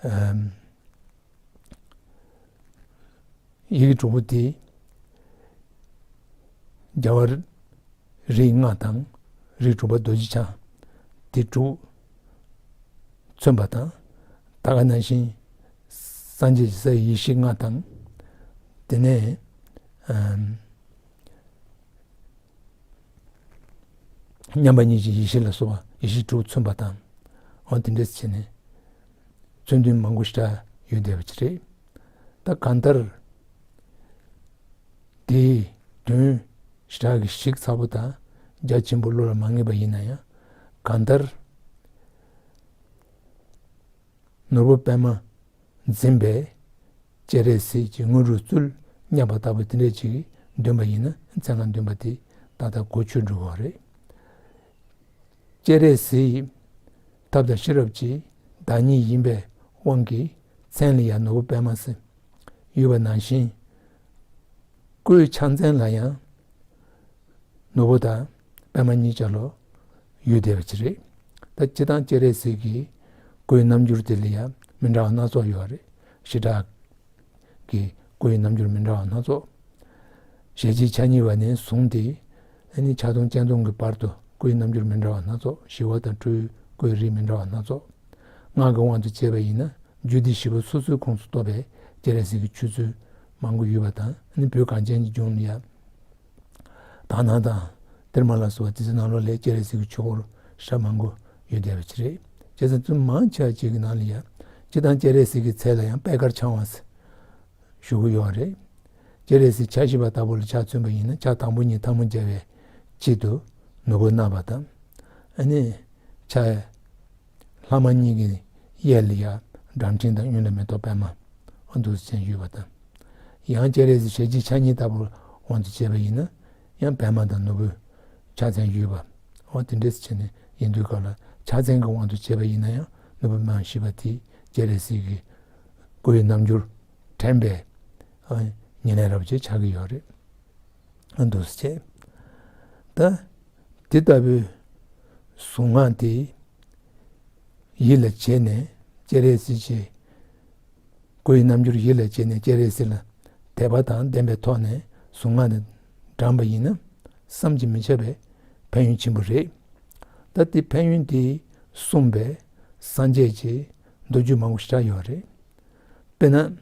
ཨམ། ཡི་གེ་དྲུག་པོ་དེ་རྒྱལ་བ་རིགས་ལྔ་དང་། རིགས་དྲུག་པ་རྡོ་རྗེ་འཆང་དེ་དྲུག་མཚོན་པ་དང་། ད་ག་ནང་བཞིན་སངས་རྒྱས་ཀྱི་ས་ཡི་ཡེ་ཤེས་ལྔ་དང་། དེ་ནས། ཨམ། མཉམ་པ་ཉིད་ཀྱི་ཡེ་ཤེས་ལ་སོགས་པ་ཡེ་ཤེས་དྲུག་མཚོན་པ་དང་ འོ་དེ་འདྲས་བྱས་ནས་མཚོན་དོན་མང་པོ་ཞེ་དྲག་ཡོད་བསྡད་པ་ཅིག་རེད། ད་གང་ལྟར་དེའི་དོན་ཞེ་དྲག་གི་ཞིབ་ཚགས་པོ་དང་རྒྱ་ཆེན་པོ་བློ་ལ་མ་ངེས་པ་ཡིན་ན་ཡང་། གང་ལྟར་ནོར་བུ་པདྨ་འཛིན་པའི་སྤྱན་རས་གཟིགས་ཀྱི་དངོས་གྲུབ་སྩོལ་སྙམ་པ་ལྟ་བུ་དེ་འདྲས་ཅིག་འདོན་པ་ཡིན་ན། མཚན་གང་འདོན་པ་དེ་ཏག་ཏག་གོ་ཆོད་འགྲོ་གི་རེད། སྤྱན་རས་གཟིགས་ཐབས་དང་ཤེས་རབ་ཀྱི་བདག་ཉིད་ཡིན་པའི་དབང་གིས་མཚན་ལ་ཡང་ནོར་བུ་པདྨ་ཟེར་ཡོད་པ་ནང་བཞིན། སྐུའི་ཕྱག་མཚན་ལ་ཡང་ནོར་བུ་དང་པདྨ་གཉིས་ཆ་ལོ་ཡོད་བསྡད་པ་ཅིག་རེད། ད་སྤྱིར་བཏང་སྤྱན་རས་གཟིགས་ཀྱི་སྐུའི་རྣམ་འགྱུར་དེ་ལ་ཡང་མི་འདྲ་བ་སྣ་ཚོགས་ཡོད་རེད། ཞེ་དྲག་གི་སྐུའི་རྣམ་འགྱུར་མི་འདྲ་བ་སྣ་ཚོགས། ཞལ་གཅིག་ཕྱག་གཉིས་པ་ནས་བཟུང་སྟེ་ཨ་ནི་ཕྱག་སྟོང་སྤྱན་སྟོང་གི་བར་དུ་སྐུའི་རྣམ་འགྱུར་མི་འདྲ་བ་སྣ་ཚོགས། ཞི་བ་དང་སྤྲུལ་སྐུའི་རིགས་མི་འདྲ་བ་སྣ་ཚོགས། སྔགས་ཀྱི་དབང་དུ་བྱས་པ་ཡིན་ན་རྒྱུད་སྡེ་བཞི་པོ་སོ་སོའི་ཁོངས་སུ་གཏོགས་པའི་སྤྱན་རས་གཟིགས་ཀྱི་ཆོས་ཚུལ་མང་པོ་ཡོད་པ་དང་། ཨ་ནི་བོད་གངས་ཅན་གྱི་ལྗོངས་ལ་ཡང་དག་སྣང་དང་གཏེར་མ་ལ་སོགས་པ་དེ་ཚོའི་ནང་ལོགས་ལ་སྤྱན་རས་གཟིགས་ཀྱི་ཆོས་སྐོར་ཞེ་དྲག་མང་པོ་ཡོད་བསྡད་པ་ཅིག་རེད། བྱས་ཙང་དེ་མང་ཆེ་བ་ཅིག་གི་ནང་ལ་ཡང་སྤྱིར་བཏང་སྤྱན་རས་གཟིགས་ཀྱི་མཚན་ལ་ཡང་པད་དཀར་འཆང་བ་ཟེར་ཞུ་གི་ཡོད་རེད། སྤྱན་རས་གཟིགས་ཕྱག་བཞི་པ་ལྟ་བུ་ལ་ཆ་མཚོན་པ་ཡིན་ན། ཕྱག་དང་པོ་གཉིས་ཐལ་མོ་སྦྱར་བའི་དཀྱིལ་དུ་ནོར་བུ་བསྣམས་པ་དང་། ཨ་ནི་ཕྱག་ལྷག་མ་གཉིས་ཀྱི་གཡས་ལ་ཡང་སྒྲ་ཕྲེང་དང་གཡོན་ལ་མེ་ཏོག་པདྨ་འོ་འདུག་སེ་ཡོད་པ་དང་། ཡང་སྤྱན་རས་གཟིགས་ཞལ་གཅིག་ཕྱག་གཉིས་ལྟ་བུར་དབང་དུ་བྱས་པ་ཡིན་ན་ཡང་པདྨ་དང་ནོར་བུའི་ཕྱག་མཚན་ཡོད་པ། འོ་དེ་འདྲས་བྱས་ནས་ཡིན་དུས་སྐབས་ལ་ཕྱག་མཚན་གྱི་དབང་དུ་བྱས་པ་ཡིན་ན་ཡང་ནོར་བུ་པདྨ་བཞི་པ་དེ་སྤྱན་རས་གཟིགས་ཀྱི་སྐུའི་རྣམ་འགྱུར་དྲན་པའི་ཨ་ཉེར་ལེན་རབ་བྱེད་ཆགས་ཀྱི་ཡོད་རེད། ཨ་འདུག་སེ་བྱས། ད་དེ་ལྟ་བུའི་གཟུངས་སྔགས་དེ་ཡིད་ལ་བྱས་ནས་སྤྱན་རས་གཟིགས་ཀྱི་སྐུའི་རྣམ་འགྱུར་ཡིད་ལ་བྱས་ནས་སྤྱན་རས་གཟིགས་ལ་དད་པ་དང་ལྡན་པའི་ཐོག་ནས་གཟུངས་སྔགས་དེ་བགྲངས་པ་ཡིན་ན་བསམ་གྱིས་མི་ཁྱབ་པའི་ཕན་ཡོན་ཆེན་པོ་རེད། ད་དེ་ཕན་ཡོན་དེ་གསུངས་པའི་སངས་རྒྱས་ཀྱི་མདོ་རྒྱུད་མང་པོ་ཞིག་ཡོད་རེད། དཔེར་ན།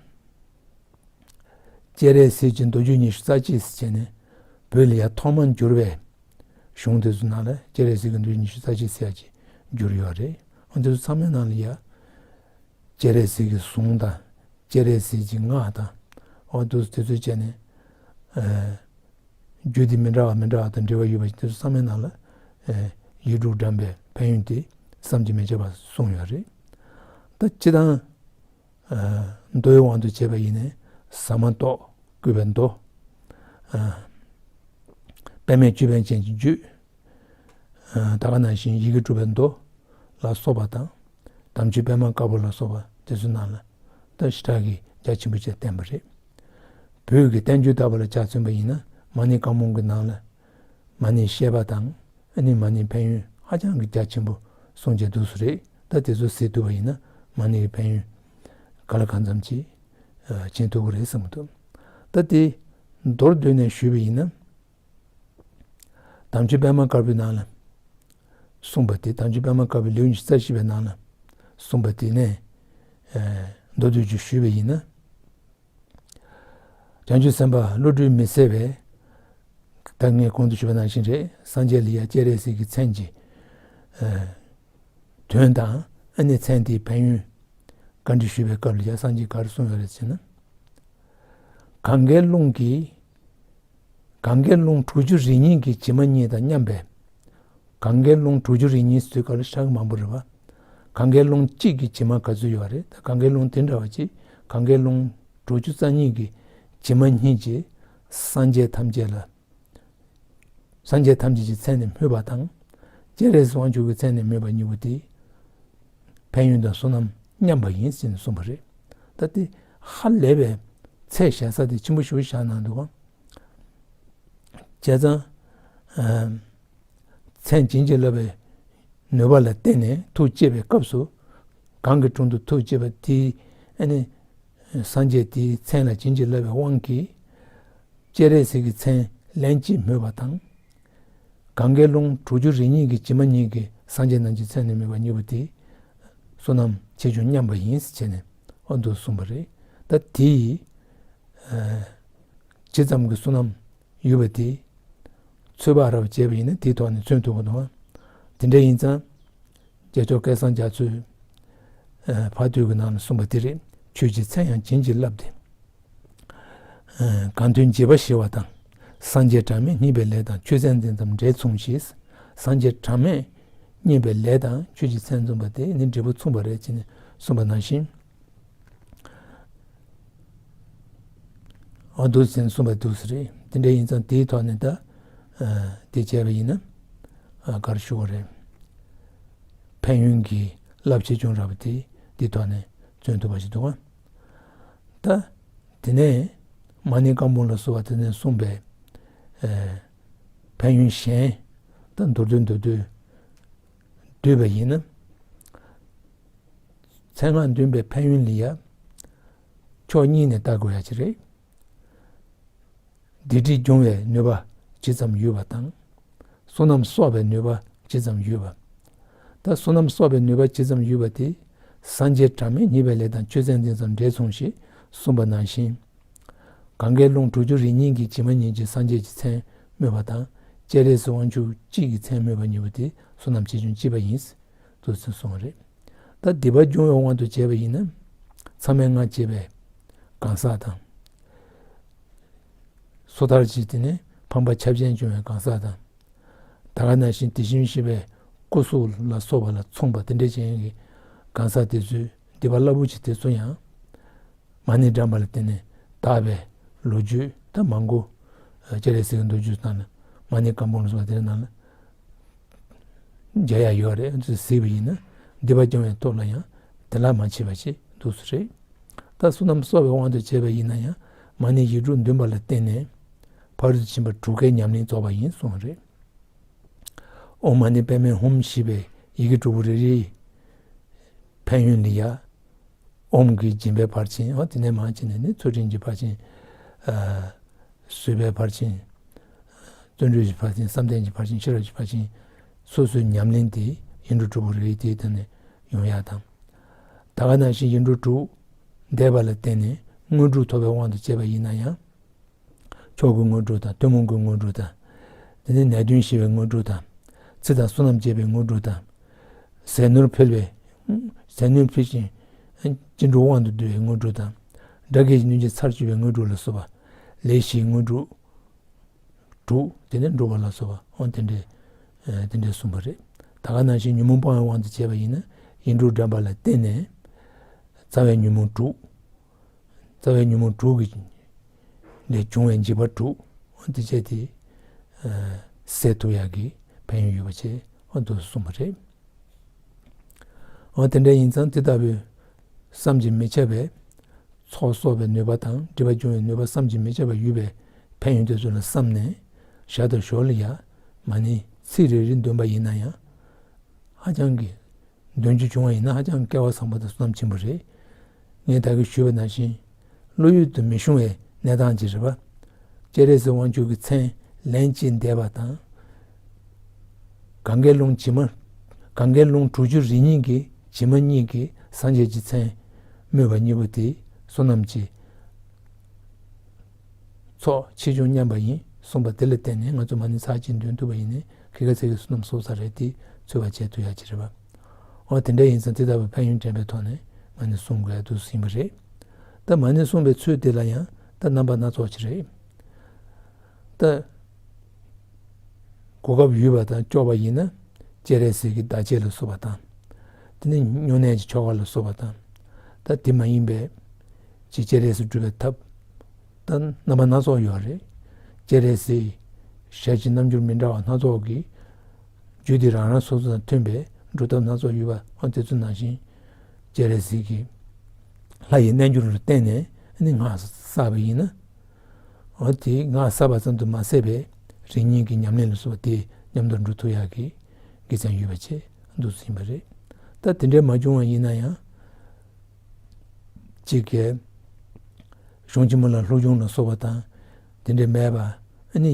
སྤྱན་རས་གཟིགས་ཀྱི་མདོ་རྒྱུད་ཉི་ཤུ་རྩ་གཅིག་ཟེར་བྱས་ནས་བོད་ལ་ཡང་ཐོག་མར་བསྒྱུར་བའི་གཞུང་དེ་ཚོ་ནང་ལ་སྤྱན་རས་གཟིགས་ཀྱི་མདོ་རྒྱུད་ཉི་ཤུ་རྩ་གཅིག་ཟེར་ཡག་ཅིག་བསྒྱུར་ཡོད་རེད། འོ་དེ་ཚོ་ཚང་མའི་ནང་ལ་ཡང་སྤྱན་རས་གཟིགས་ཀྱི་གཟུངས་དང་སྤྱན་རས་གཟིགས་ཀྱི་སྔགས་དང་། འོ་དེ་ཚོ་དེ་ཚོ་བྱས་ནས་ཨ་རྒྱུད་སྡེ་མི་འདྲ་བ་མི་འདྲ་བ་དང་འབྲེལ་བ་ཡོད་པ་དེ་ཚོ་ཚང་མའི་ནང་ལ་ཨ་ཡིག་དྲུག་བགྲངས་པའི་ཕན་ཡོན་དེ་བསམ་གྱིས་མི་ཁྱབ་པ་གསུངས་ཡོད་རེད། ད་སྤྱིར་བཏང་། མདོའི་དབང་དུ་བྱས་པ་ཡིན་ན་ཟ་མ་ཏོག་བཀོད་པའི་མདོ། པདྨས་ཅོད་པན་ཅན་གྱི་རྒྱུད། ད་ག་ནང་བཞིན་ཡི་གེ་དྲུག་པའི་མདོ་ལ་སོགས་པ་དང་། དམ་ཆོས་པདྨ་དཀར་པོ་ལ་སོགས་པ་དེ་ཚོའི་ནང་ལ་ད་ཞེ་དྲག་གི་རྒྱ་ཆེན་པོ་བཅས་བསྟན་པ་རེད། བོད་ཀྱི་བསྟན་བཅོས་ལྟ་བུ་ལ་ཆ་མཚོན་པ་ཡིན་ན་མ་ཎི་བཀའ་མང་གི་ནང་ལ་མ་ཎིའི་བཤད་པ་དང་། ཨ་ནི་མ་ཎིའི་ཕན་ཡོན་ཧ་ཅང་གི་རྒྱ་ཆེན་པོ་གསུངས་བྱས་འདུག་སེ་རེད། ད་དེ་ཚོ་གཟིགས་ཐུབ་པ་ཡིན་ན་མ་ཎིའི་ཕན་ཡོན་ག་ལ་གང་འཚམ་ཅིག་མཁྱེན་ཐུབ་ཀྱི་རེད་བསམ་གྱི་འདུག་ད་དེ་མདོར་བསྡུས་ནས་ཞུས་པ་ཡིན་ན། དམ་ཆོས་པདྨ་དཀར་པོའི་ནང་ལ་གསུངས་པ་དེ། དམ་ཆོས་པདྨ་དཀར་པོའི་ལེའུ་ཉི་ཤུ་རྩ་བཞི་པའི་ནང་ལ་གསུངས་པ་དེ་ནས་མདོར་བསྡུས་ཀྱིས་ཞུས་པ་ཡིན་ན། བྱང་ཆུབ་སེམས་དཔའ་བློ་གྲོས་མི་ཟད་པས། ད་ངས་གོང་དུ་ཞུས་པ་ནང་བཞིན་རེད། སངས་རྒྱས་ལ་ཡང་སྤྱན་རས་གཟིགས་ཀྱི་མཚན་གྱི་དོན་དང་། ཨ་ནི་མཚན་དེའི་ཕན་ཡོན་བཀའ་འདྲི་ཞུས་པའི་སྐབས་ལ་ཡང་སངས་རྒྱས་ག་རེ་གསུངས་ཡོད་རེད་ཟེར་ན། གང་གཱའི་ཀླུང་གི། གང་གཱའི་ཀླུང་དྲུག་ཅུ་རེ་གཉིས་ཀྱི་བྱེ་མ་སྙེད་དང་མཉམ་པའི། གང་གཱའི་ཀླུང་དྲུག་ཅུ་རེ་གཉིས་ཟེར་དུས་སྐབས་ལ་ཧྲག་མང་པོ་རེད་བ། གང་གཱའི་ཀླུང་གཅིག་གི་བྱེ་མ་ག་ཚོད་ཡོད་རེད། ད་གང་གཱའི་ཀླུང་དེ་འདྲ་བ་ཅིག་གང་གཱའི་ཀླུང་དྲུག་ཅུ་རྩ་གཉིས་ཀྱི་བྱེ་མ་སྙེད་ཀྱི་སངས་རྒྱས་ཐམས་ཅད་ལ། སངས་རྒྱས་ཐམས་ཅད་ཀྱི་མཚན་ནས་སྨོས་པ་དང་། སྤྱན་རས་གཟིགས་དབང་ཕྱུག་གི་མཚན་ནས་སྨོས་པ་གཉིས་པོ་དེ། ཕན་ཡོན་དང་བསོད་ནམས་མཉམ་པ་ཡིན་ཟེར་ནས་གསུངས་པ་རེད། ད་དེ་ཧ་ལས་པའི་ཚད་གཞལ་ས་དེ་ཆེན་པོ་ཞེ་པོ་བཞག་གནང་འདུག་ག་བྱས་ཙང་། མཚན་བྱིན་གྱིས་བརླབས་པའི་ནུས་པ་ལ་བརྟེན་ནས་ཐུགས་བསྐྱེད་པའི་སྐབས་སུ། གང་གི་དྲུང་དུ་ཐུགས་བསྐྱེད་པ་དེའི་ཨ་ནི་སངས་རྒྱས་དེའི་མཚན་ལ་བྱིན་གྱིས་བརླབས་པའི་དབང་གིས། སྤྱན་རས་གཟིགས་ཀྱི་མཚན་ལན་གཅིག་སྨོས་པ་དང་། གང་གཱའི་ཀླུང་དྲུག་ཅུ་རེ་གཉིས་ཀྱི་བྱེ་མ་སྙེད་ཀྱི་སངས་རྒྱས་རྣམས་ཀྱི་མཚན་ནས་སྨོས་པ་གཉིས་པོ་དེ། བསོད་ནམས་ཆེ་ཆུང་མཉམ་པ་ཡིན་ཟེར་བྱས་ནས་ཨ་འདུག་གསུངས་པ་རེད། ད་དེ་ཡི་ཇི་ཙམ་གྱི་བསོད་ནམས་ཡོད་པ་དེ་ཚོད་དཔག་རབ་བྱས་པ་ཡིན་ན་དེའི་ཐོག་ནས་མཚོན་ཐུབ་པ་དང་། དེ་འདྲ་ཡིན་ཙང་ རྒྱལ་མཆོག་སྐལ་བཟང་རྒྱ་མཚོས་ཕ་བསྟོད་ཀྱི་ནང་ལ་གསུངས་པ་དེ་རེད། ཆོས་ཀྱི་མཚན་ཡང་བྱིན་གྱིས་བརླབས་ཏེ། གང་དོན་བྱེད་པ་ཞི་བ་དང་། སངས་རྒྱས་གྲངས་མེད་བརྙེས་པའི་ལས་དང་། ཆོས་ཚན་འདི་ཙམ་འབྲེལ་མཚུངས་ཞེས། སངས་རྒྱས་གྲངས་མེད་བརྙེས་པའི་ལས་དང་ཆོས་ཀྱི་མཚན་མཚུངས་པ་དེ་ནི་འབྲས་བུ་མཚུངས་པ་རེད་ཅེས་ནས་གསུངས་པ་ནང་བཞིན། འོ་འདུག་ཟེར་གསུངས་པ་འདུག་ཟེར་རེད། དེ་འདྲ་ཡིན་ཙང་དེའི་ཐོག་ནས་ད་དེ་བྱས་པ་ཡིན་ན་ག་རེ་ཞུ་དགོས་རེད། ཕན་ཡོན་གྱི་རླབས་ཆེ་ཆུང་རགས་པ་དེ་དེའི་ཐོག་ནས་མཚོན་ཐུབ་པ་ཞིག་འདུག་ག་ད་དེ་ནས་མ་ཎི་བཀའ་འབུམ་ལ་སོགས་པ་དེ་ནས་གསུངས་པའི་ཕན་ཡོན་གཞན་ད་མདོར་བསྡུས་མདོར་བསྡུས་བསྡུས་པ་ཡིན་ན། མཚན་སྔགས་འདོན་པའི་ཕན་ཡོན་ལ་ཡ། ཕྱོགས་གཉིས་ནས་བལྟ་དགོས་ཡ་ཅིག་རེད། སྡིག་སྒྲིབ་སྦྱོང་བའི་ནུས་པ་ཇི་ཙམ་ཡོད་པ་དང་། བསོད་ནམས་གསོག་པའི་ནུས་པ་ཇི་ཙམ་ཡོད་པ། ད་བསོད་ནམས་གསོག་པའི་ནུས་པ་ཇི་ཙམ་ཡོད་པ་དེ། སངས་རྒྱས་གྲངས་མེད་བརྙེས་པའི་ལས་དང་ཆོས་ཚན་འདི་ཙམ་འབྲེལ་མཚུངས་ཞེས་གསུངས་པ་ནང་བཞིན། གངྒཱའི་ཀླུང་དྲུག་ཅུ་རེ་གཉིས་ཀྱི་བྱེ་མ་སྙེད་ཀྱི་སངས་རྒྱས་ཀྱི་མཚན་སྨོས་པ་དང་། སྤྱན་རས་གཟིགས་དབང་ཕྱུག་གཅིག་གི་མཚན་སྨོས་པ་གཉིས་པོ་དེ་བསོད་ནམས་ཆེ་ཆུང་གཅིག་པ་ཡིན། དུ་ཟེར་གསུངས་པ་རེད། ད་སྡིག་པ་སྦྱོང་བའི་དབང་དུ་བྱས་པ་ཡིན་ན། མཚམས་མེད་ལྔ་བྱེད་པའི་གང་ཟག་དང་། སོ་ཐར་གྱི་དེ་ནས་ཕམ་པ་ཁྱབ་ཆེན་སྦྱོང་བའི་གང་ཟག་དང་། ད་ག་ནང་བཞིན་དེ་བཞིན་གཤེགས་པའི་སྐུ་གཟུགས་ལ་སོགས་པ་ལ་མཚུངས་པ་དེ་འདྲ་ཅན་གྱི་གང་ཟག་དེ་ཚོས་སྡིག་པ་རླབས་པོ་ཆེ་དེ་ཚོ་ཡང་། མ་ཎི་བགྲངས་པ་ལ་བརྟེན་ནས་དག་པའི་ལོ་རྒྱུས་ད་མང་པོ། སྤྱན་རས་གཟིགས་ཀྱི་མདོ་རྒྱུད་ནང་ལ་མ་ཎི་བཀའ་འབུམ་ལ་སོགས་པ་དེ་ནང་ལ་མཇལ་ཡ་ཡོད་རེད། གཟིགས་པ་ཡིན་ན་སྡིག་པ་སྦྱང་བའི་ཐོག་ལ་ཡང་དེ་ལ་མ་མཆིས་པ་ཞིག་འདུག་སེ་རེད། ད་བསོད་ནམས་གསོག་པའི་དབང་དུ་བྱས་པ་ཡིན་ན་ཡང་མ་ཎི་ཡིག་དྲུག་འདོན་པ་ལ་བརྟེན་ནས་ཕ་རོལ་ཏུ་ཕྱིན་པ་དྲུག་ཀའི་ཉམས་ལེན་རྫོགས་པ་ཡིན་གསུངས་རེད། ཨོཾ་མ་ཎི་པདྨེ་ཧཱུྃ་ཞེས་པའི་ཡི་གེ་དྲུག་པོ་རེ་རེའི་ཕན་ཡོན་ལ་ཡ། ཨོཾ་གྱི་སྦྱིན་པའི་ཕར་ཕྱིན། ཨོ་དེ་ནས་མར་ཕྱིན་ནས་ནི་ཚུལ་ཁྲིམས་ཀྱི་ཕར་ཕྱིན། ཨ་བཟོད་པའི་ཕར་ཕྱིན། བརྩོན་འགྲུས་ཀྱི་ཕར་ཕྱིན། བསམ་གཏན་གྱི་ཕར་ཕྱིན། ཤེས་རབ་ཀྱི་ཕར་ཕྱིན། སོ་སོའི་ཉམས་ལེན་དེ་ཡིག་འབྲུ་དྲུག་པོ་རེ་རེ་དེའི་སྟེང་ནས་ཡོང་ཡག་དང་། ད་ག་ནང་བཞིན་ཡིག་འབྲུ་དྲུག་འདས་པ་ལ་བརྟེན་ནས་དངོས་གྲུབ་ཐོབ་པའི་དབང་དུ་བྱས་པ་ཡིན་ན་ཡང་། མཆོག་གི་དངོས་གྲུབ་དང་ཐུན་མོང་གི་དངོས་གྲུབ་དང་། དེ་ནས་ནད་གདོན་ཞི་བའི་དངོས་གྲུབ་དང་། ཚེ་དང་བསོད་ནམས་འཕེལ་བའི་དངོས་གྲུབ་དང་། ཟས་ནོར་འཕེལ་བའི། ཟས་ནོར་འཕེལ་ཞིང་སྐྱིད་འགྲོ་དབང་དུ་འདུ་བའི་དངོས་གྲུབ་དང་། དགྲ་བགེགས་ཀྱི་གནོད་སྦྱིན་ཚར་གཅོད་པའི་དངོས་གྲུབ་ལ་སོགས་པ། ལས་བཞིའི་དངོས་གྲུབ་དྲུག་དེ་ནས་འགྲུབ་པ་ལ་སོགས་པ་འོ་དེ་འདྲས། དེ་འདྲས་གསུངས་པ་རེད། ད་ག་ནང་བཞིན་ཉོན་མོངས་སྤོང་བའི་དབང་དུ་བྱས་པ་ཡིན་ན་ཡིག་འབྲུ་བགྲངས་པ་ལ་བརྟེན་ནས། རྩ་བའི་ཉོན་མོངས་དྲུག་རྩ་བའི་ཉོན་མོངས་དྲུག་གི་ལས་བྱུང་བའི་འཇིགས་པ་དྲུག་འདི་བཅས་དེ་སེལ་ཐུབ་ཡག་གི་ཕན་ཡོན་ཡོད་པ་བཅས་འདུག་གསུངས་པ་རེད། འོ་དེ་འདྲ་ཡིན་ཙང་དེ་ལྟ་བུའི་བསམ་གྱིས་མི་ཁྱབ་པའི་ཚོགས་གསོག་པའི་ནུས་པ་དང་སྒྲིབ་པ་སྦྱོང་བའི་ནུས་པ་བསམ་གྱིས་མི་ཁྱབ་པ་ཡོད་པའི་ཕན་ཡོན་དེ་ཚོ་ལ་བསམ་ནས་ཞར་དང་ཞོར་ལ་ཡང་མ་ཎི་ཚིག་རེ་རེ་འདོན་པ་ཡིན་ན་ཡང་ཧ་ཅང་གི་འདོན་རྒྱུ་བྱུང་བ་ཡིན་ན་ཧ་ཅང་སྐལ་བ་བཟང་པོ་དང་བསོད་ནམས་ཆེན་པོ་རེད། ངས་ད་གིན་ཞུས་པ་ནང་བཞིན་བློ་ཡུལ་དུ་མི་ཤོང་བའི་གནས་སྟངས་ཅིག་རེད་པ། སྤྱན་རས་གཟིགས་དབང་ཕྱུག་གི་མཚན་ལན་གཅིག་འདས་པ་དང་། གངྒཱའི་ཀླུང་བྱེ་མ། གངྒཱའི་ཀླུང་དྲུག་ཅུ་རེ་གཉིས་ཀྱི་བྱེ་མ་སྙེད་ཀྱི་སངས་རྒྱས་ཀྱི་མཚན་སྨོས་པ་གཉིས་པོ་དེ་བསོད་ནམས་ཀྱི་ཚོགས་ཆེ་ཆུང་མཉམ་པ་ཡིན་གསུངས་པ་དེ་ལ་བརྟེན་ནས་ང་ཚོ་མ་ཎི་ཚར་གཅིག་འདོན་ཐུབ་པ་ཡིན་ནའི་ཁྱད་ཁ་ཚད་ཀྱི་བསོད་ནམས་གསོག་ས་རེད་དེ་ཚོད་པ་བྱེད་ཐུབ་ཡག་ཅིག་རེད་པ། འོ་དེ་འདྲ་ཡིན་ཙང་དེ་ལྟ་བུའི་ཕན་ཡོན་དྲན་པའི་ཐོག་ནས་མ་ཎི་གསུང་དགོས་ཡག་འདུག་ཟིན་པ་རེད། ད་མ་ཎི་གསུང་བའི་ཚུལ་དེ་ལ་ཡང་ད་རྣམ་པ་སྣ་ཚོགས་ཅིག་རེད། ད་གོ་སྐབས་ཡོད་པ་དང་ལྕོགས་པ་ཡིན་ན་སྤྱན་རས་གཟིགས་ཀྱི་བདག་བསྐྱེད་ལ་སོགས་པ་དང་། དེ་ནས་སྨྱུང་གནས་ཀྱི་ཆོ་ག་ལ་སོགས་པ་དང་། ད་དེ་མ་ཡིན་པའི་ཅིག་སྤྱན་རས་གཟིགས་སྒྲུབ་པའི་ཐབས་ད་རྣམ་པ་སྣ་ཚོགས་ཡོད་རེད། སྤྱན་རས་གཟིགས་ཞལ་གྱི་རྣམ་འགྱུར་མི་འདྲ་བ་སྣ་ཚོགས་ཀྱི་རྒྱུད་སྡེ་རང་རང་སོ་སོ་དང་མཐུན་པའི་སྒྲུབ་ཐབས་སྣ་ཚོགས་ཡོད་པ་འོ་དེ་ཚོ་ནང་བཞིན་སྤྱན་རས་གཟིགས་ཀྱི་ལྷ་ཡི་རྣལ་འབྱོར་ལ་བརྟེན་ནས་ནི་སྔགས་བསགས་པ་ཡིན་ན། འོ་དེ་སྔགས་བསགས་པ་ཙམ་དུ་མ་ཟད་པའི་རིམ་གཉིས་ཀྱི་ཉམས་ལེན་ལ་སོགས་པ་དེ་མཉམ་དུ་འགྲོ་ཐུབ་ཡག་གི་དགེ་མཚན་ཡོད་པ་བཅས་འདུག་ཟིན་པ་རེད། ད་དེ་འདྲའི་མ་བྱུང་བ་ཡིན་ན་ཡང་། གཅིག་གིས་གཞུང་ཆེན་མོ་ལ་སློབ་སྦྱོང་ལ་སོགས་པ་དང་དེ་འདྲའི་མེད་པ་ཨ་ནི་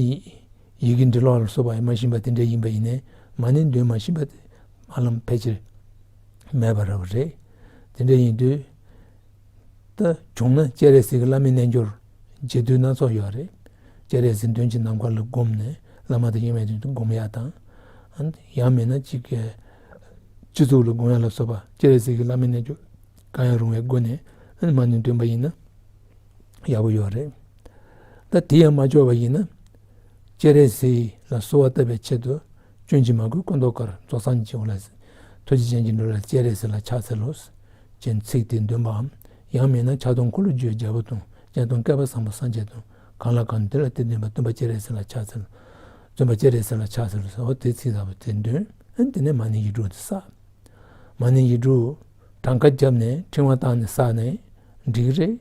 ཡི་གེ་འབྲི་ཀློག་ལ་སོགས་པ་ཡང་མ་ཤེས་པ་དེ་འདྲ་ཡིན་པ་ཡིན་ནའི་མ་ཎི་འདོན་མ་ཤེས་པ་དེ་ཧ་ལམ་ཕལ་ཆེར་མེད་པ་འདྲ་བོ་རེད། དེ་འདྲ་ཡིན་དུས་ད་བྱུང་ན་སྤྱན་རས་གཟིགས་ཀྱི་བླ་མའི་རྣལ་འབྱོར་རྗེས་ཟློས་སྣ་ཚོགས་ཡོད་རེད། སྤྱན་རས་གཟིགས་མདུན་གྱི་ནམ་མཁའ་ལ་བསྒོམས་ནས་བླ་མ་དང་དབྱེར་མེད་དུ་བསྒོམ་ཡག་དང་། ཡང་མིན་ན་གཅིག་གིས་ སྤྱི་གཙུག་ལ་དགོངས་ཡ་ལ་སོགས་པ་སྤྱན་རས་གཟིགས་ཀྱི་བླ་མའི་རྣལ་འབྱོར་གང་ཡང་རུང་བའི་སྒོ་ནས་མ་ཎི་འདོན་པ་ཡིན་ན་ཡག་པོ་ཡོད་རེད། ད་དེ་ཡང་མ་ལྕོགས་པ་ཡིན་ན། སྤྱན་རས་གཟིགས་ལ་གསོལ་བ་བཏབ་པའི་ཆེད་དུ། སྐྱོན་གྱིས་མ་གོས་སྐུ་མདོག་དཀར། རྫོགས་སངས་རྒྱས་ཀྱི་དབང་ལ། ཐུགས་རྗེ་ཅན་གྱི་འགྲོ་ལ། སྤྱན་རས་གཟིགས་ལ་ཕྱག་འཚལ་ལོ། ཅེས་ཚིག་དེ་འདོན་པའམ། ཡང་མིན་ན་ཕྱག་སྟོང་འཁོར་ལོས་སྒྱུར་བའི་རྒྱལ་པོ་དང་། སྤྱན་སྟོང་བསྐལ་པ་བཟང་པོ་སངས་རྒྱས་དང་། གང་ལ་གང་འདུལ་ལ་དེ་འདུན་པ། སྟོན་པ་སྤྱན་རས་གཟིགས་ལ་ཕྱག་འཚལ། བརྩོན་པ་སྤྱན་རས་གཟིགས་ལ་ཕྱག་འཚལ་ལོ། འོ་དེ་ཚིག་ལྟ་བུ་དེ་འདོན། ཨ་ནི་དེ་ནས་མ་ཎི་ཡིག་དྲུག་དེ་བསགས། མ་ཎི་ཡིག་དྲུག་གྲངས་ཀ་བརྒྱབ་ནས་ཕྲེང་བ་བཏང་ནས་བསགས་ནས་འགྲིག་གི་རེད།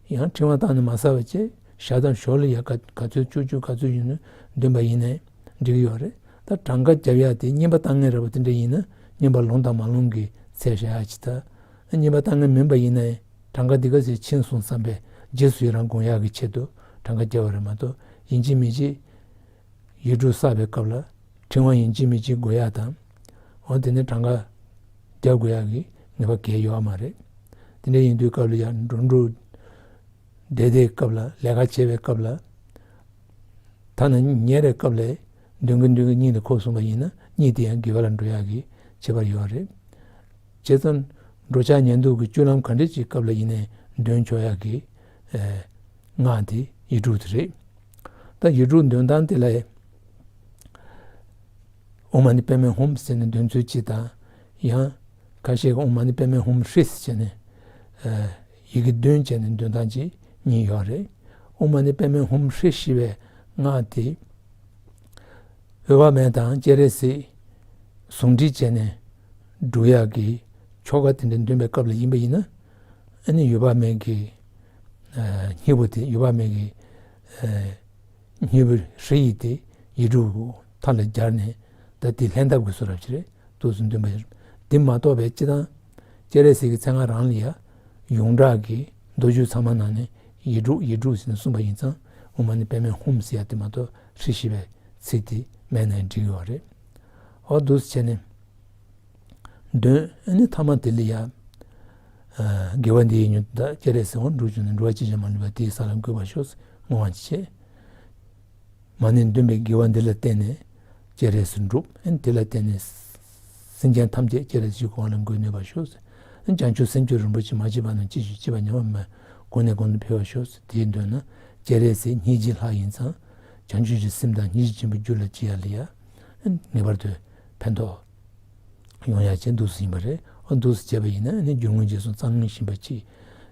ཡང་ཕྲེང་བ་བཏང་ནས་མ་བསགས་པ་བྱས་ཞག་དང་ཞོར་ལ་ཡ་ག་ག་ཚོད་བཅུ་བཅུ་ག་ཚོད་ཡིན་ན་འདོན་པ་ཡིན་ནའི་འགྲིག་གི་ཡོད་རེད། ད་གྲངས་ཀ་བརྒྱབ་ཡ་དེ་བསྙེན་པ་བཏང་མཁན་རེད་པ། དེ་འདྲ་ཡིན་ན་བསྙེན་པ་ལོངས་དང་མ་ལོངས་ཀྱི་ཚད་བཞག་ཡ་ཅིག་ད་བསྙེན་པ་བཏང་མཁན་མིན་པ་ཡིན་ནའི་གྲངས་ཀ་འདི་ག་ཚོད་ཕྱིན་སོང་བསམ་པའི་རྗེས་སུ་ཡི་རང་དགོངས་ཡག་གི་ཆེད་དུ་གྲངས་ཀ་བརྒྱབ་པ་རེད་མ་གཏོགས་ཡིན་གཅིག་མིན་གཅིག་ཡིག་དྲུག་བསགས་པའི་སྐབས་ལ་ཕྲེང་བ་ཡིན་གཅིག་མིན་གཅིག་དགོས་ཡ་དང་། འོ་དེ་ནས་གྲངས་ཀ་རྒྱག་དགོས་ཡ་གི་ངེས་པ་གལ་ཡོད་མ་རེད། དེ་འདྲ་ཡིན་དུས་སྐབས་ལ་ཡ་འགྲོ་འགྲོ་བསྡད་བསྡད་སྐབས་ལ་ལས་ཀ་བྱེད་པའི་སྐབས་ལ་ཐ་ན་ཉལ་བའི་སྐབས་ལ་འདོན་གི་འདོན་གི་གཉིད་ལ་ཁུག་སོང་བ་ཡིན་ན་གཉིད་དེ་ཡང་དགེ་བ་ལ་འགྲོ་ཡ་གི་ཁྱད་པར་ཡོད་རེད། བྱས་ཙང་འགྲོ་འཆག་ཉལ་འདུག་གི་སྤྱོད་ལམ་ག་འདྲ་ཅིག་སྐབས་ལ་ཡིན་ནའི་འདོན་ཆོག་ཡ་གི་ཨེ། སྔགས་དེ་ཡིག་དྲུག་དེ་རེད། ད་ཡིག་དྲུག་འདོན་སྟངས་དེ་ལ་ཨོཾ་མ་ཎི་པདྨེ་ཧཱུྃ་ཟེར་ནས་འདོན་ཚུལ་གཅིག་དང་། ཡང་ཁ་ཤས་ཀྱིས་ཨོཾ་མ་ཎི་པདྨེ་ཧཱུྃ་ཧྲཱིཿཟེར་ནས་ཡི་གེ་བདུན་བྱས་ནས་འདོན་སྟངས་གཅིག་གཉིས་ཡོད་རེད། ཨོཾ་མ་ཎི་པདྨེ་ཧཱུྃ་ཧྲཱིཿཞེས་པའི་སྔགས་དེ། འོད་དཔག་མེད་དང་སྤྱན་རས་གཟིགས་ཟུང་འབྲེལ་བྱས་ནས་སྒྲུབ་ཡག་གི་ཆོ་ག་དེ་འདྲ་འདོན་པའི་སྐབས་ལ་ཡིན་པ་ཡིན་ན། ཨ་ནི་འོད་དཔག་མེད་ཀྱི་སྙིང་པོ་དེ་འོད་དཔག་མེད་ཀྱི་སྙིང་པོ་ཧྲཱིཿཡིག་དེ་ཡིག་དྲུག་མཐའ་ལ་སྦྱར་ནས་ད་དེ་ལྷན་ཐབས་ཀྱི་བཟོ་འདྲ་ཅིག་རེད། འདུག་སེ་འདོན་པ་ཡིན། དེ་མ་གཏོགས་པའི་སྤྱིར་བཏང་སྤྱན་རས་གཟིགས་ཀྱི་མཚན་སྔགས་རང་ལ་ཡ་ཡོངས་གྲགས་ཀྱི་མདོ་རྒྱུད་ཚང་མ་ནང་ནས་ཡིག་དྲུག་ཡིག་དྲུག་ཟེར་ནས་གསུངས་པ་ཡིན་ཙང་ཨོཾ་མ་ཎི་པདྨེ་ཧཱུྃ་ཟེར་ཡ་དེ་མ་གཏོགས་ཧྲཱིཿཞེས་པའི་ཚིག་དེ་མེད་ན་འགྲིག་ཡོད་རེད། འོ་འདུག་སེ་བྱས་ནས་འདོན། ཨ་ནི་ཐ་མ་དེ་ལ་ཡ། དགེ་བ་འདི་ཡིས་མྱུར་དུ་བདག་སྤྱན་རས་གཟིགས། དབང་དྲུག་འབྱོངས་ནས་འགྲོ་བ་ཅི་བཞིན་མ་ལུས་པ། དེ་ཡི་ས་ལ་འགོད་པར་ཤོག་ཟེར་བསྔོ་བ་ཅིག་བྱས། མ་ཎི་འདོན་པའི་དགེ་བ་འདི་ལ་བརྟེན་ནས་སྤྱན་རས་གཟིགས་འགྲུབ། ཨ་ནི་དེ་ལ་བརྟེན་ནས་སེམས་ཅན་ཐམས་ཅད་སྤྱན་རས་གཟིགས་ཀྱི་དབང་ལ་འགོད་ནུས་པར་ཤོག་ཟེར། ཨ་ནི་བྱང་ཆུབ་སེམས་མཆོག་རིན་པོ་ཆེ་མ་སྐྱེས་པ་རྣམས་སྐྱེ་ཞིང་སྐྱེས་པ་ཉམས་པ་མེད་པར་གོང་ནས་གོང་དུ་འཕེལ་བར་ཤོག་ཟེར། དེ་འདོན་ན་སྤྱན་རས་གཟིགས་སྙིང་རྗེའི་ལྷ་ཡིན་ཙང་། བྱང་ཆུབ་ཀྱི་སེམས་དང་སྙིང་རྗེ་ཆེན་པོའི་རྒྱུད་ལ་སྐྱེ་ཡ་ལ་ཡ། ངེས་པར་དུ་ཕན་ཐོགས་ཡོང་ཡ་ཅིག་འདུག་སེ་ཡིན་པ་རེད། འོ་འདུག་སེ་བྱས་པ་ཡིན་ན་ནི་རྒྱུ་དངོས་རྗེས་སུ་གཙང་ངེས་བཞིན་པ་ཅིག་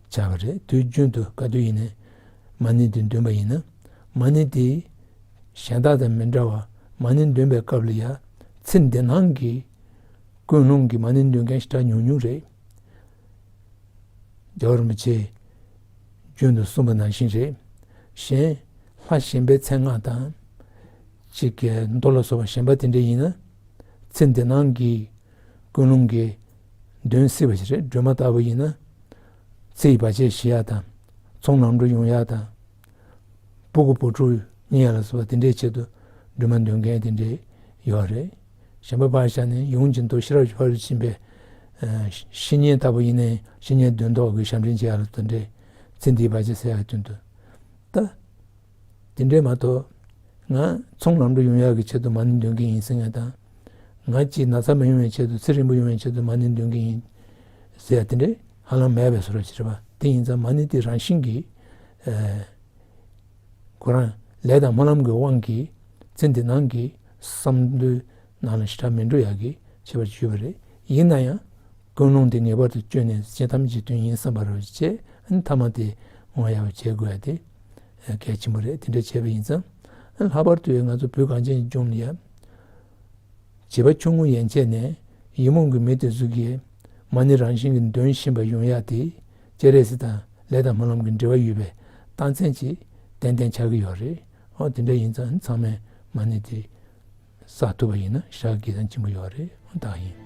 ཆགས་པ་རེད། དུས་རྒྱུན་དུ་ག་དུས་ཡིན་ནའི་མ་ཎི་དེ་འདོན་པ་ཡིན་ན། མ་ཎི་དེ་གཞན་དག་དང་མི་འདྲ་བར་མ་ཎི་འདོན་པའི་སྐབས་ལ་ཡ་ཚེ་འདི་སྣང་གི་ཀུན་སློང་གི་མ་ཎི་འདོན་མཁན་ཞེ་དྲག་ཉུང་ཉུང་རེད། རྒྱལ་བ་རིན་པོ་ཆེས་རྒྱུན་དུ་གསུངས་པ་ནང་བཞིན་རེད། གཞན་ལྷ་གཞན་པའི་མཚན་སྔགས་དང་། ཅིག་གི་མདོ་ལ་སོགས་པ་གཞན་པ་དེ་འདྲ་ཡིན་ན། ཚེ་འདི་སྣང་གི་ཀུན་སློང་གིས་འདོན་སྲིད་པ་ཞིག་རེད། སྒྲོལ་མ་ལྟ་བུ་ཡིན་ན། ཚེ་ཡི་བར་ཆད་ཞི་ཡ་དང་། ཚོགས་ལམ་འགྲོ་ཡོང་ཡ་དང་། སྤུ་གུ་བུ་ཕྲུག་རྙེད་ཡ་ལ་སོགས་པ་དེ་འདྲའི་ཆེད་དུ་སྒྲོལ་མ་འདོན་མཁན་དེ་འདྲའི་ཡོད་རེད། གཞན་པ་ཕར་བཞག་ནས་ཡོངས་ཀྱི་མདོ་ཤེས་རབ་ཀྱི་ཕ་རོལ་ཕྱིན་པའི་བཤེས་གཉེན་ལྟ་བུ་ཡིན་ནའི་བཤེས་གཉེན་དོན་ཐོག་གི་ཞབས་འདྲེན་བྱེད་ཡ་ལ་དེ་འདྲའི་ཚེ་འདིའི་བར་ཆད་སེལ་ཡ་གི་དོན་དུ། ད་དེ་འདྲའི་མ་གཏོགས་ང་ཚོང་ལམ་འགྲོ་ཡོང་ཡག་གི་ཆེད་དུ་མ་ཎི་འདོན་གི་ཡིན་ཟེར་མཁན་དང་། ང་ཅིག་ན་ཚ་མ་ཡོང་བའི་ཆེད་དུ་ཚེ་རིང་པོ་ཡོང་བའི་ཆེད་དུ་མ་ཎི་འདོན་གི་ཡིན་ཟེར་ཡ་དེ་འདྲའི་ཧ་ལམ་མེད་པའི་བཟོ་འདྲ་ཅིག་རེད་པ། དེ་ཡིན་ཙང་མ་ཎི་དེ་རང་བཞིན་གྱིས་ཁོ་རང་ལས་དང་སྨོན་ལམ་གྱི་དབང་གིས་ཚེ་འདི་སྣང་གི་བསམ་བློའི་ནང་ལ་ཞེ་དྲག་མི་འགྲོ་ཡག་གི་ཁྱད་པར་ཅིག་ཡོད་པ་རེད། ཡིན་ན་ཡང་ཀུན་སློང་དེ་ངེས་པར་དུ་བཅོས་ནས་སྤྱན་ཐམས་ཅད་དོན་ཡིན་བསམ་པ་རེ་བྱས། ཨ་ནི་ཐ་མ་དེ་བསྔོ་ཡག་བྱེད་དགོས་ཡ་དེ་གལ་ཆེན་པོ་རེད། དེ་འདྲ་བྱས་པ་ཡིན་ཙང་། ཨ་ནི་ལྷག་པར་དུ་ང་ཚོ་བོད་གངས་ཅན་གྱི་ལྗོངས་ལ་ཡ། བྱིས་པ་ཆུང་ངུ་ཡན་ཆད་ནས་ཡིད་སྨོན་གྱི་མི་དེ་ཚོ་གིས་མ་ཎི་རང་བཞིན་གྱིས་འདོན་བཞིན་པ་ཡོང་ཡ་དེ་སྤྱན་རས་གཟིགས་དང་ལས་དང་སྨོན་ལམ་གྱི་འབྲེལ་བ་ཡོད་པའི་རྟགས་མཚན་ཅིག་ཏན་ཏན་ཆགས་ཀྱི་ཡོད་རེད། འོ་དེ་འདྲ་ཡིན་ཙང་ཚང་མས་མ་ཎི་དེ་བསགས་ཐུབ་པ་ཡིན་ན་ཞེ་དྲག་དགེ་མཚན་ཆེན་པོ་ཡོད་རེད། འོ་ད་ཡིན།